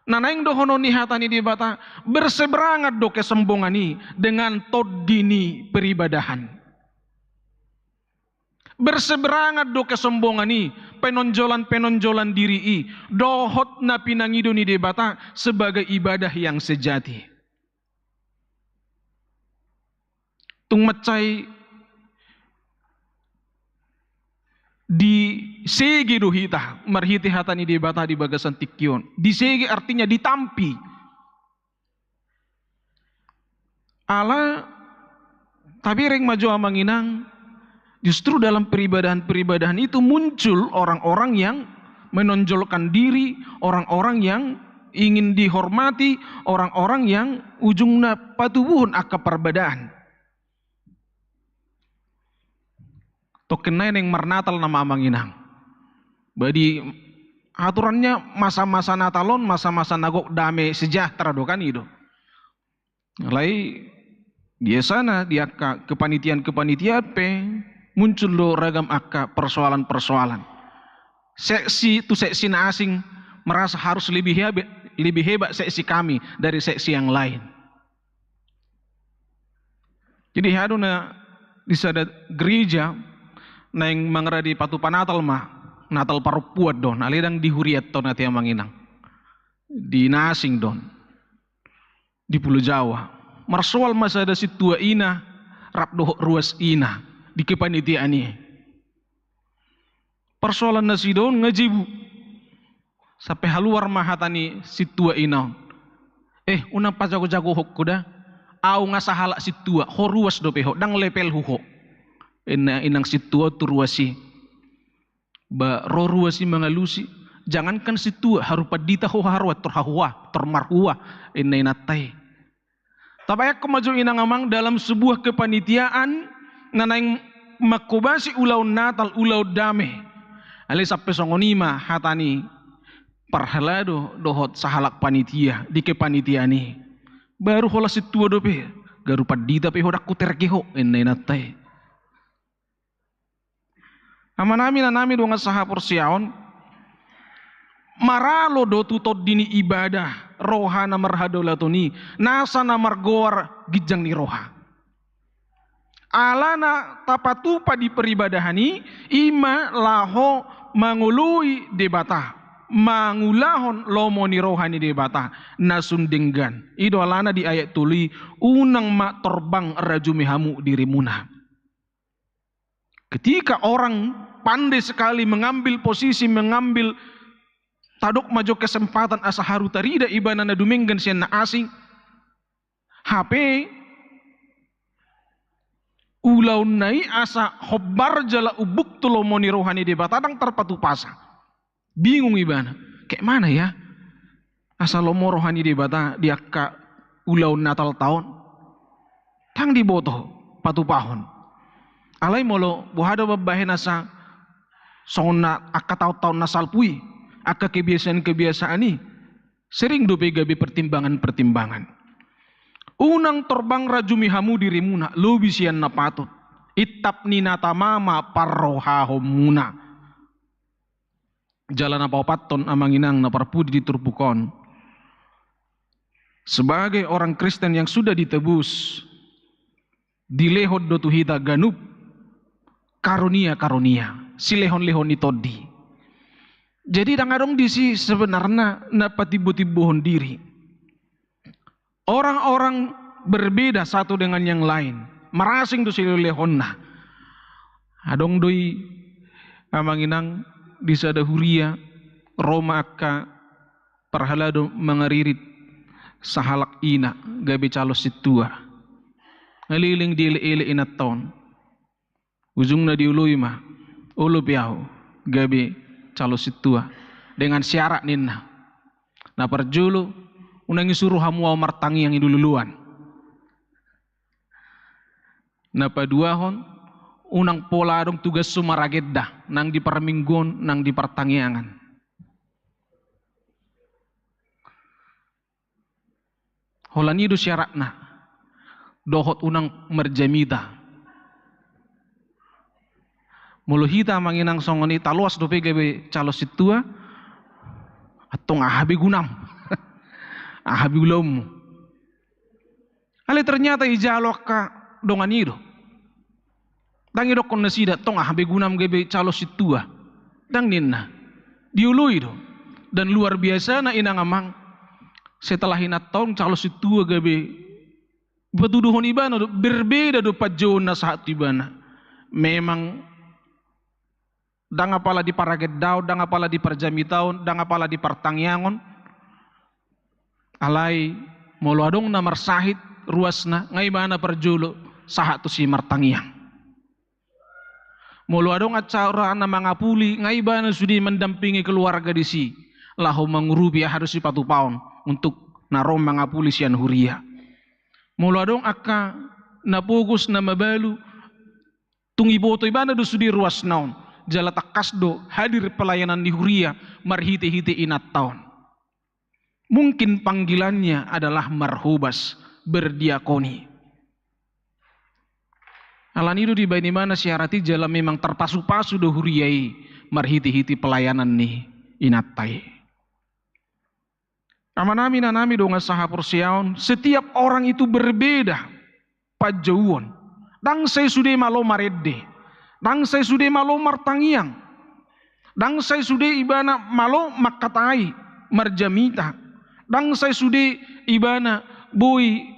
Na naeng dohonon ni hata ni Debata, berseberangan do kesombongan i dengan tondi ni peribadahan. Berseberangan do kesombongan i, penonjolan-penonjolan diri i, dohot na pinangido ni Debata sebagai ibadah yang sejati. Tung mansai disege do hita marhite hata ni Debata di bagasan tingki on. Disege artinya ditampi. Ala tabereng ma jo amang inang, justru dalam peribadahan-peribadahan itu muncul orang-orang yang menonjolkan diri, orang-orang yang ingin dihormati, orang-orang yang ujungna patubuhon angka parbadaan. Tongkin nai naeng marnatal nama amang inang. Ba di aturannya masa-masa Natal on, masa-masa na gok dame sejahtera do kan i do. Alai biasana di angka kepanitiaan-kepanitiaan pe muncul do ragam angka persoalan-persoalan. Seksi tu seksi na asing merasa harus lebih hebat, lebih hebat seksi kami dari seksi yang lain. Jadi hea do na di sada gereja naeng mangarade patupa Natal ma, Natal parompuan do on, alai ndang di hurianta on ate amang inang. Di na asing do on. Di Pulo Jawa. Marsoal ma sada sintua ina rap dohot ruas ina di kepanitiaan i. Parsoalan nasida on nga jibu. Sampe haluar ma hata ni sintua ina on. Eh, unang pajago-jagohon ho da. Au nga sahalak sintua, ho ruas dope ho, ndang levelhu ho. Inna inang sintua tu ruas i. Ba ro ruas i mangalusi, jangankan sintua, haru pandita ho haroa, tor hahoa, tor marhoa, inna inanta i. Tabayangkon ma jo inang amang dalam sebuah kepanitiaan na naeng mangkobasi ulaon Natal, ulaon dame. Alai sampe songon i ma hata ni parhalado dohot sahalak panitia di kepanitiaan i. Baru holan sintua dope, garu pandita pe ho ndang huterge ho, inna inanta i. Amanami, inanami, dongan sahaporseaon, maralo do tu tondi ni ibadah roha na marhadaulaton i, nasa na margoar ginjang ni roha. Alana tapatupa di peribadahan i, i ma laho mangoloi Debata, mangulahon lomo ni roha ni Debata na sun denggan. I do alana di ayat tolu i, unang ma torbang rajumi hamu dirimuna. Ketika orang pandai sekali mengambil posisi, mengambil, tadok ma jo kesempatan asa haru tarida ibana na dumenggan sian na asing, hape ulaonna i asa hombar jala umbuk tu lomo ni roha ni Debata ndang tarpatupasa. Bingung ibana, kayak mana ya asa lomo roha ni Debata di angka ulaon Natalta on? Ndang diboto patupahon. Alai molo boha do mambahen asa songon na angka taon-taon na salpu i, angka kebiasaan-kebiasaan i, sering dope gabe pertimbangan-pertimbangan. Unang torbang rajumi hamu dirimuna lobi sian na patut. Intap ni na tama ma parrohahonmuna. Jala na paopathon, amang inang na parpudi di turpuk on, sebagai orang Kristen yang sudah ditebus, dilehon do tu hita ganup karunia-karunia, silehon-lehon ni tondi. Jadi ndang adong disi sebenarna na patimbo-timbohon diri. Orang-orang berbeda satu dengan yang lain. Marasing do silehon-lehonna. Adong do i, amang inang, di sada huria, ro ma angka parhalado mangaririt sahalak ina gabe calon sintua. Ngaleleng dielek-elek inanta on. Ujungna dioloi ma, olo pe ahu gabe calon sintua. Dengan syarat ninna. Na parjolo, unang isuru hamu ahu martangiang di loloan. Na paduahon, unang pola adong tugashu maragenda, nang di parmingguon, nang di partangiangan. Holan i do syaratna. Dohot unang marjamita. Molo hita, amang inang, songon i, taloas dope gabe calon sintua, antong aha be gunam? Aha be ulaonmu? Alai ternyata ijalo angka dongan i do. Ndang idokkon nasida, antong aha be gunam gabe calon sintua? Ndang ninna. Dioloi do. Dan luar biasana, inang amang, setelah inanta on calon sintua gabe, patuduhon ibana do, berbeda do panjouon na sahat tu ibana. Memang Ndang apala di paragendaon, ndang apala di parjamitaon, ndang apala di partangiangon. Alai molo adong na marsahit ruasna, nga ibana parjolo sahat tusi martangiang. Molo adong acara na mangapuli, nga ibana sude mandampingi keluarga disi laho mangurupi aha do sipatupaon untuk na ro mangapuli sian huria. Molo adong angka na pogos na mabalu, tung iboto ibana do sude ruasna on, jala tangkas do hadir pelayanan ni huria marhitehite inanta on. Mungkin panggilannya adalah marhobas, berdiakoni. Alani do dibaen ibana siarat i jala memang tarpasupasu do huria i marhitehite pelayanan ni inanta i. Amanami, inanami, dongan sahaporseaon, setiap orang itu berbeda panjouon. Ndang sai sude malo marende, ndang sai sude malo martangiang, ndang sai sude ibana malo mangkatai, marjamita, ndang sai sude ibana boi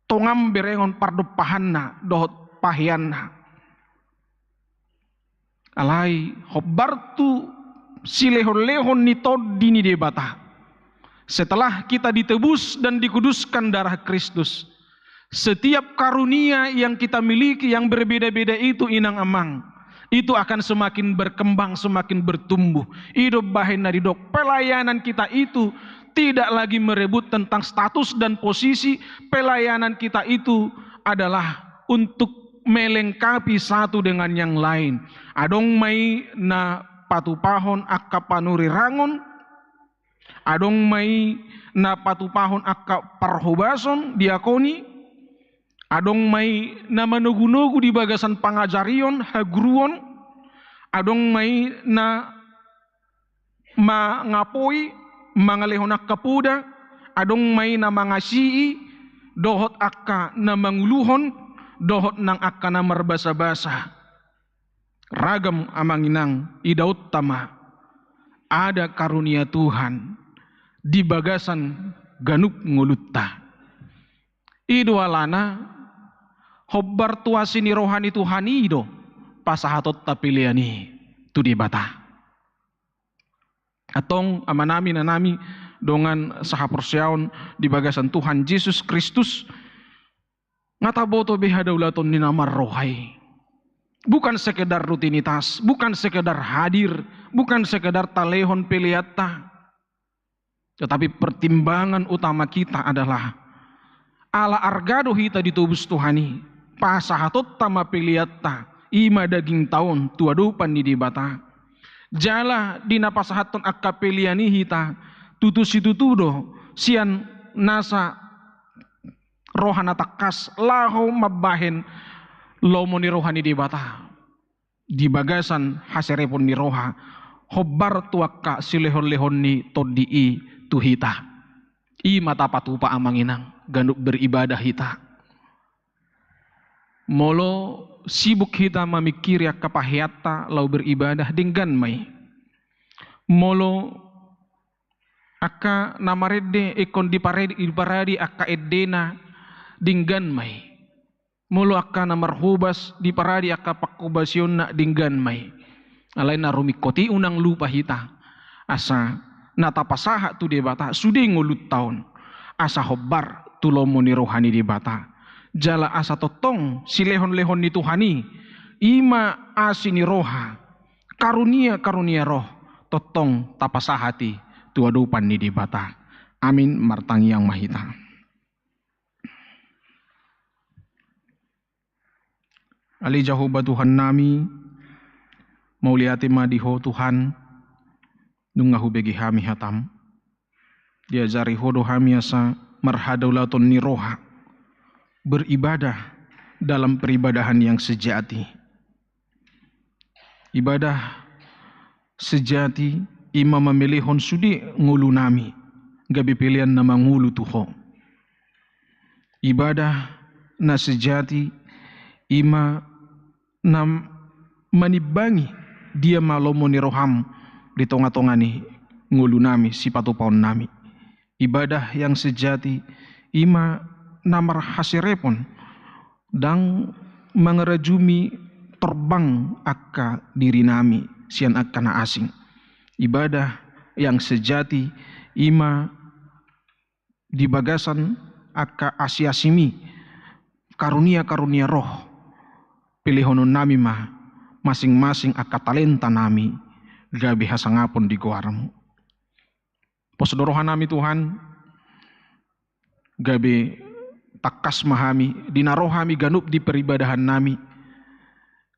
tongon berengon pardompahanna dohot paheanna. Alai hombar tu silehonlehon ni Tondi ni Debata. Setelah kita ditebus dan dikuduskan darah Kristus, setiap karunia yang kita miliki yang berbeda-beda itu, inang amang, itu akan semakin berkembang, semakin bertumbuh. I do bahen na didok, pelayanan kita itu tidak lagi merebut tentang status dan posisi. Pelayanan kita itu adalah untuk melengkapi satu dengan yang lain. Adong ma i na patupahon angka panurirangon, adong ma i na patupahon angka parhobason, diakoni, adong ma i na manogunogu di bagasan pangajarion, haguruon, adong ma i na mangapoi, mangalehon angka poda, adong ma i na mangasii, dohot angka na manguluhon, dohot nang angka na marbasabasa. Ragam, amang inang, idaonta ma, ada karunia Tuhan di bagasan ganup ngolunta. I do alana hombar tu asi ni roha ni Tuhan i do pasahatonta pelean i tu Debata. Antong amanami, inanami, dongan sahaporseaon di bagasan Tuhan Jesus Kristus, nga taboto be hadaulaton ni na marroha i. Bukan sekedar rutinitas, bukan sekedar hadir, bukan sekedar talehon peleanta. Tetapi pertimbangan utama kita adalah ala arga do hita ditobus Tuhan i, pasahatonta ma peleanta, i ma dagingta on tu adopan ni Debata. Jala di na pasahathon angka pelean i hita, tutu situtu do sian nasa roha na tangkas laho mambahen lomo ni roha ni Debata di bagasan haserepon ni roha, hombar tu angka silehonlehon ni Tondi i tu hita. I ma tapatupa, amang inang, ganup beribadah hita. Molo sibuk hita mamingkiri angka paheanta laho beribadah, denggan ma i. Molo angka na marende ingkon diparade-, diparade angka endena, denggan ma i. Molo angka na marhobas diparade angka panghobasionna, denggan ma i. Alai na rumingkot i unang lupa hita, asa na tapasahat tu Debata sude ngolunta on, asa hombar tu lomo ni roha ni Debata. Jala asa tongtong silehonlehon ni Tuhan i, i ma asi ni roha, karunia-karunia roh, tongtong tapasahat i tu adopan ni Debata. Amin. Martangiang ma hita. Ale Jahowa Tuhannami, mauliate ma di Ho Tuhan, nunga hubege hami hatam. Diajari Ho do hami asa marhadaulaton ni roha, beribadah dalam peribadahan yang sejati. Ibadah sejati i ma mamelehon sude ngolunami gabe pelean na mangolu tu Ho. Ibadah na sejati i ma na manimbangi dia ma lomo ni roham di tongatonga ni ngolunami, sipatupaonnami. Ibadah yang sejati i ma na marhaserepon, ndang mangarajumi torbang angka diri nami sian angka na asing. Ibadah yang sejati i ma di bagasan angka asi-asimi, karunia-karunia roh, pelehonon nami ma masing-masing angka talenta nami gabe hasangapon di goarmu. Pos do roha nami Tuhan, gabe tangkas ma hami, di na ro hami ganup di peribadahan nami,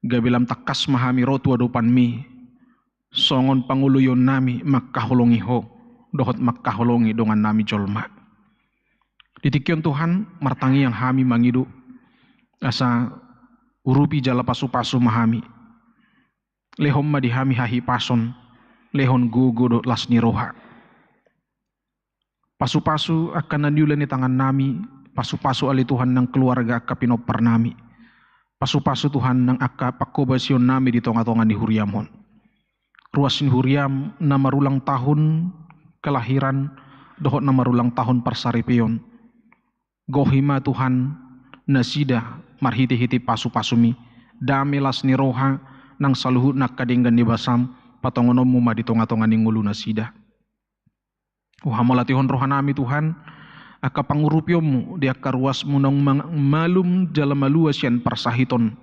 gabe lam tangkas ma hami ro tu adopanmi, songon pangoloion nami mangkaholongi ho, dohot mangkaholongi dongan nami jolma. Di tingki on Tuhan, martangiang hami mangido, asa urupi jala pasu-pasu ma hami. Lehon ma di hami hahipason, lehon gogo dohot las ni roha. Pasu-pasu angka na niula ni tangan nami, pasu-pasu ale Tuhan nang keluarga angka pinompar nami. Pasu-pasu Tuhan nang angka pangkobasion nami di tonga-tonga ni huriam on. Ruas ni huriam na marulang tahun kelahiran, dohot na marulang tahun parsaripeon. Gohi ma Tuhan nasida marhite-hite pasu-pasumi, dame las ni roha nang saluhutna angka denggan ni basam, patongononmu ma di tonga-tonga ni ngolu nasida. Huhamauliatehon roha nami Tuhan, angka pangurupionmu di angka ruasmu naung mang-, malum jala malua sian parsahiton.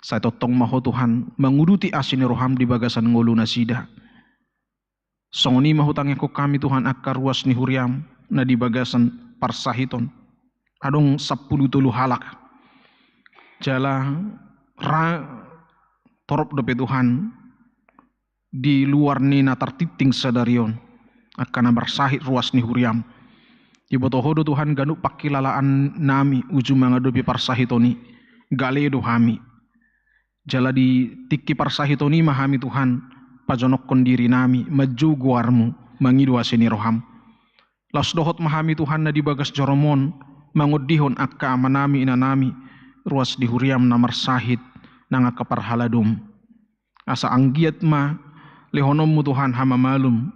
Sai tongtong ma ho Tuhan, manguduti asi ni roham di bagasan ngolu nasida. Songon i ma hutangiangkon hami Tuhan angka ruas ni huriam, na di bagasan parsahiton. Adong sampulu tolu halak. Jala ra torop dope Tuhan, di luar ni na tartingting sadari on, angka na marsahit ruas ni huriam. Diboto ho do Tuhan ganup pangkilalaan nami uju mangadopi parsahiton i, gale do hami. Jala di tingki parsahiton i ma hami Tuhan, pajonokkon diri nami, manjou goarmu, mangido asi ni roham. Laos dohot ma hami Tuhan na di bagas jorom on, mangondihon angka ama nami, ina nami, ruas di huriam na marsahit, nang angka parhaladom. Asa anggiat ma lehononmu Tuhan hamamalum,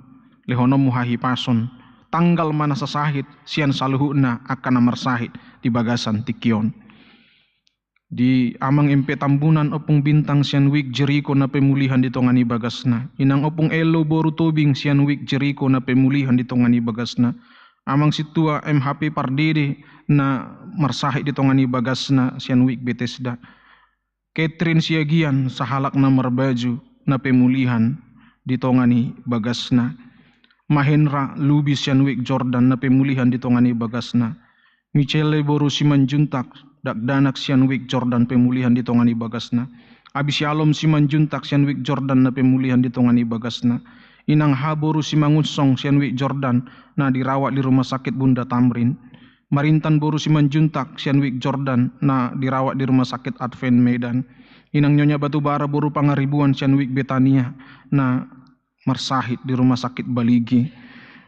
lehononmu hahipason, tanggal ma na sasahit sian saluhutna angka na marsahit di bagasan tingki on. Di Amang M P Tambunan, Ompung Bintang sian Wijk Jeriko na pemulihan di tonga ni bagasna. Inang Ompung Elo boru Tobing sian Wijk Jeriko na pemulihan di tonga ni bagasna. Amang Sintua M H P Pardede na marsahit di tonga ni bagasna sian Wijk Betesda. Catherine Siagian, sahalak na marbaju, na pemulihan di tonga ni bagasna. Mahendra Lubis sian Wijk Jordan, na pemulihan di tonga ni bagasna. Michele boru Simanjuntak, dakdanak sian Wijk Jordan, pemulihan di tonga ni bagasna. Abisialom Simanjuntak sian Wijk Jordan, na pemulihan di tonga ni bagasna. Inang H boru Simangunsong sian Wijk Jordan, na dirawat di rumah sakit Bunda Tamrin. Marintan boru Simanjuntak sian Wijk Jordan, na dirawat di Rumah Sakit Advent Medan. Inang Nyonya Batubara boru Pangaribuan sian Wijk Betania, na marsahit di Rumah Sakit Baligi.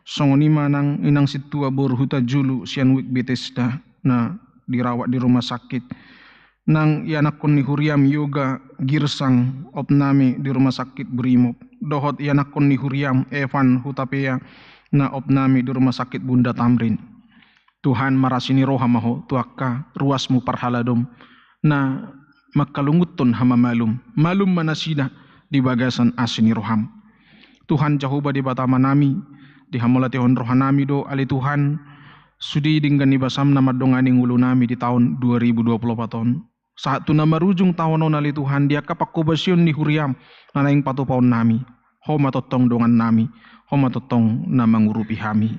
Songon i ma nang Inang Sintua boru Hutajulu sian Wijk Betesda, na dirawat di rumah sakit. Nang ianakkon ni huriam Yoga Girsang, opnami di Rumah Sakit Brimob. Dohot ianakkon ni huriam Evan Hutapea, na opnami di Rumah Sakit Bunda Tamrin. Tuhan, marasi ni roha ma ho tu angka ruasmu parhaladom na mangkalungunhon hamamalum, malum ma nasida di bagasan asi ni roham. Tuhan Jahowa Debata Amanami, dihamauliatehon rohanami do ale Tuhan, sude denggan ni basam na mandongani ngolunami di taon dua ribu dua puluh opat on. Sahat tu na marujung taon on ale Tuhan, di angka pangkobasion ni huriam na naeng patupaonnami, ho ma tongtong dongannami, ho ma tongtong na mangurupi hami.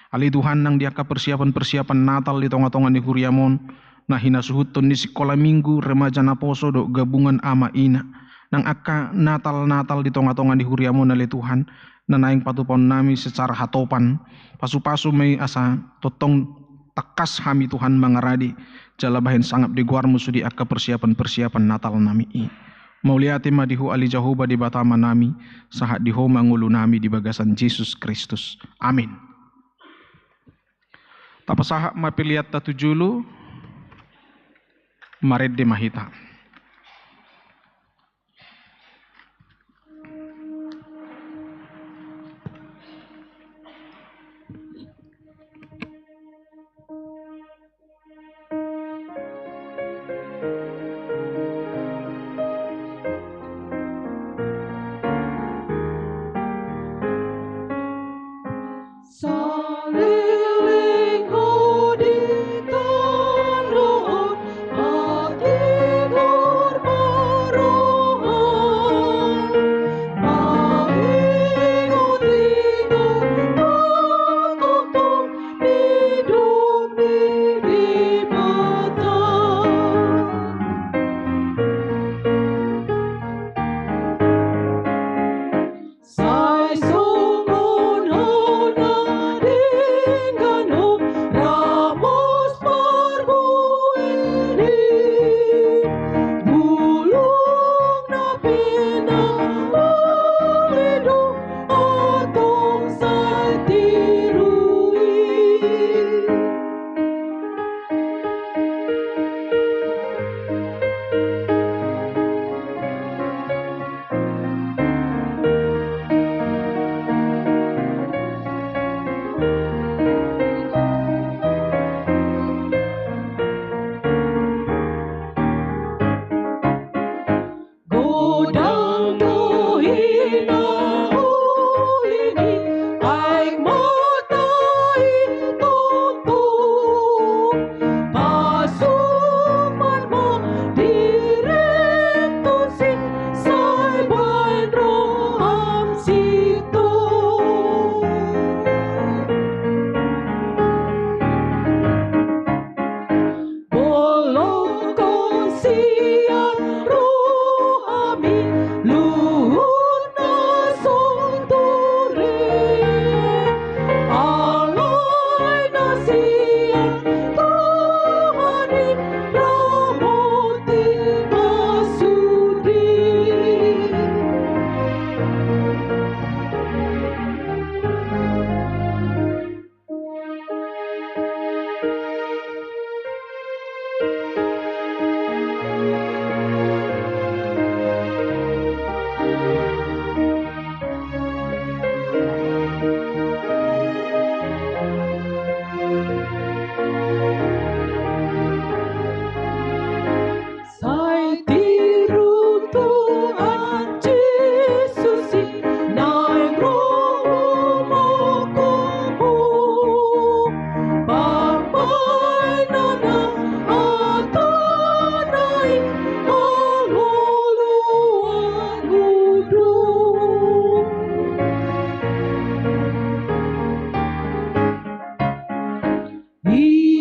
Ale Tuhan, nang di angka persiapan-persiapan Natal di tonga-tonga ni huriam on, na hinasuhuthon ni sikola minggu, remaja naposo dohot gabungan ama ina. Nang angka Natal-Natal di tonga-tonga ni huriam on ale Tuhan, na naeng patupaonnami secara hatopan. Pasu-pasu ma i asa tongtong tangkas hami Tuhan mangarade, jala bahen sangap di goarmu sude angka persiapan-persiapan Natalnami i. Mauliate ma di Ho ale Jahowa Debata Amanami, sahat di Ho ma ngolunami di bagasan Jesus Kristus. Amin. Tapasahat ma peleanta tu jolo, marende ma hita.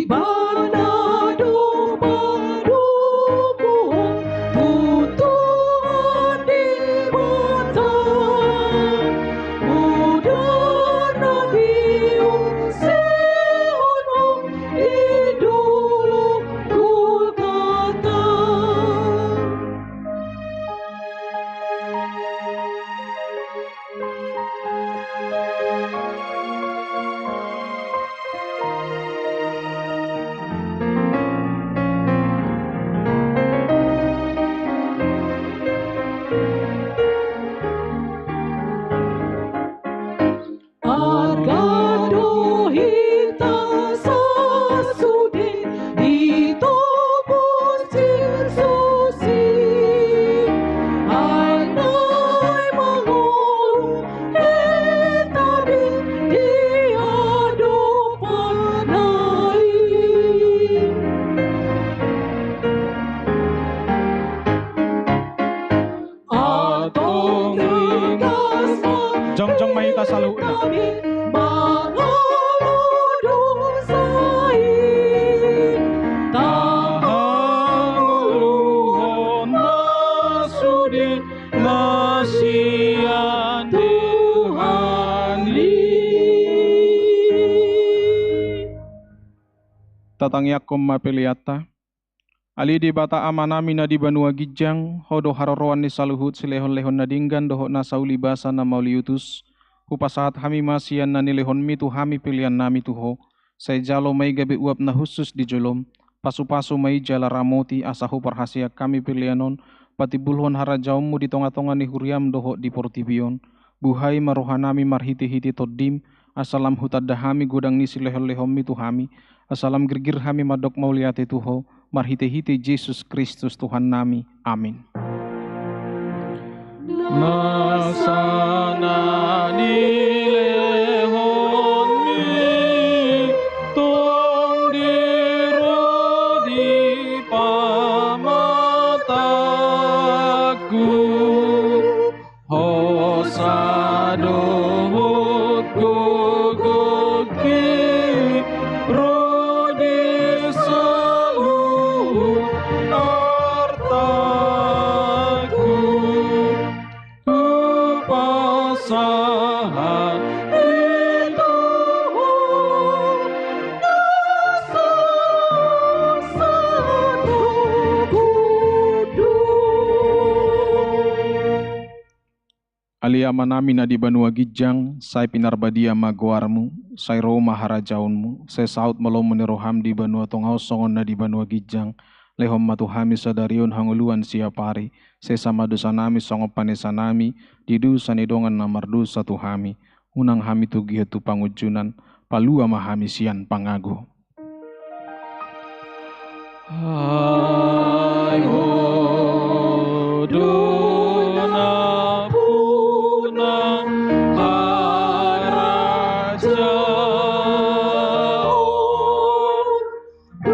Mana do padomuhon tu Tuhan Debata, mudar na diusehon i dolok Golgata. Arga do hita sasude ditobus Jesus i. Ai naeng mangolu hita be di adopanna i. Antong ringgas ma. Jongjong ma hita saluhutna. Mangolu dosa i. Tahangoluhon ma sude na sian Tuhan i. Tatangiangkon ma peleanta. Ale Debata Amanami na di banua ginjang, Ho do haroroan ni saluhut silehonlehon na denggan dohot nasa ulibasa na mauliutus. Hupasahat hami ma sian na nilehonmi tu hami peleannami tu Ho. Sai jalo ma i gabe uap na hushus di jolom. Pasupasu ma i jala ramoti asa huparhaseang hami pelean on, patimbulhon harajaonmu di tongatonga ni huriam dohot di portibi on. Buhai ma rohanami marhitehite Tondim, asa lam hutanda hami godang ni silehonlehonmi tu hami, asa lam girgir hami mandok mauliate tu Ho, marhitehite Jesus Kristus Tuhannami. Amin. Nasa na nilehonmi tong di ro di pamatangku. Hosa dohot gogongki ro di saluhut artangku. Hupasahat i tu Ho na so sahat hudok. Ale Amanami na di banua ginjang, sai pinarbadia ma goarmu, sai ro ma harajaonmu, sai saut ma lomo ni roham di banua tonga on songon na di banua ginjang. Lehon ma tu hami sadari on hangoluan siapari, sesa ma dosanami songon panesanami di dosa ni dongan na mardosa tu hami. Unang hami togihon tu pangunjunan, palua ma hami sian pangago. Ai Ho do nampuna harajaon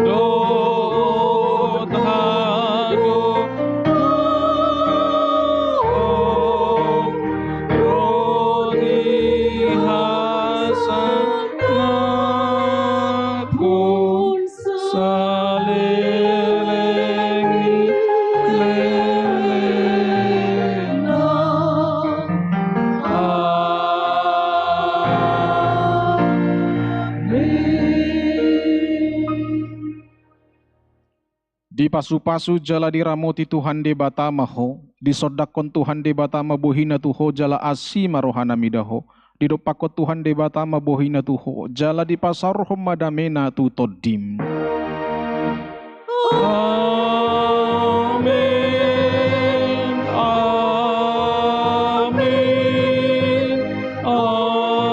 dohot hagoluan ro di hasangapon saleleng ni lelengna. Amin. Dipasupasu jala diramoti Tuhan Debata ma ho, disondangkon Tuhan Debata ma bohina tu ho jala asi ma rohana mida ho, didompakkon Tuhan Debata ma bohina tu ho, jala dipasaorhon ma damena tu tondim. Amin. Amin. Amin.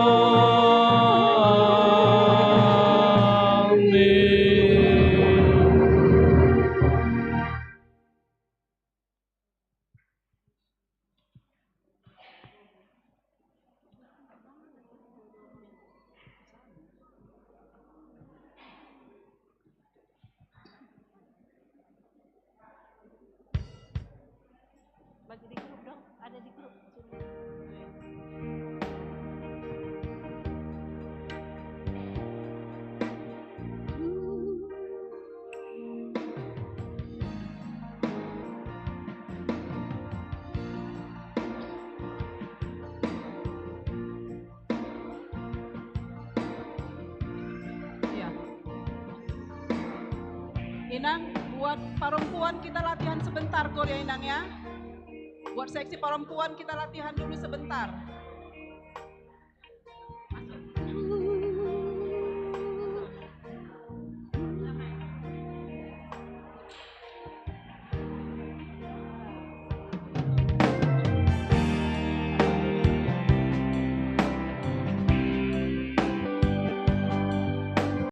Inang, buat perempuan kita latihan sebentar, Gor, ya, Inang, ya. Buat seksi perempuan kita latihan dulu sebentar.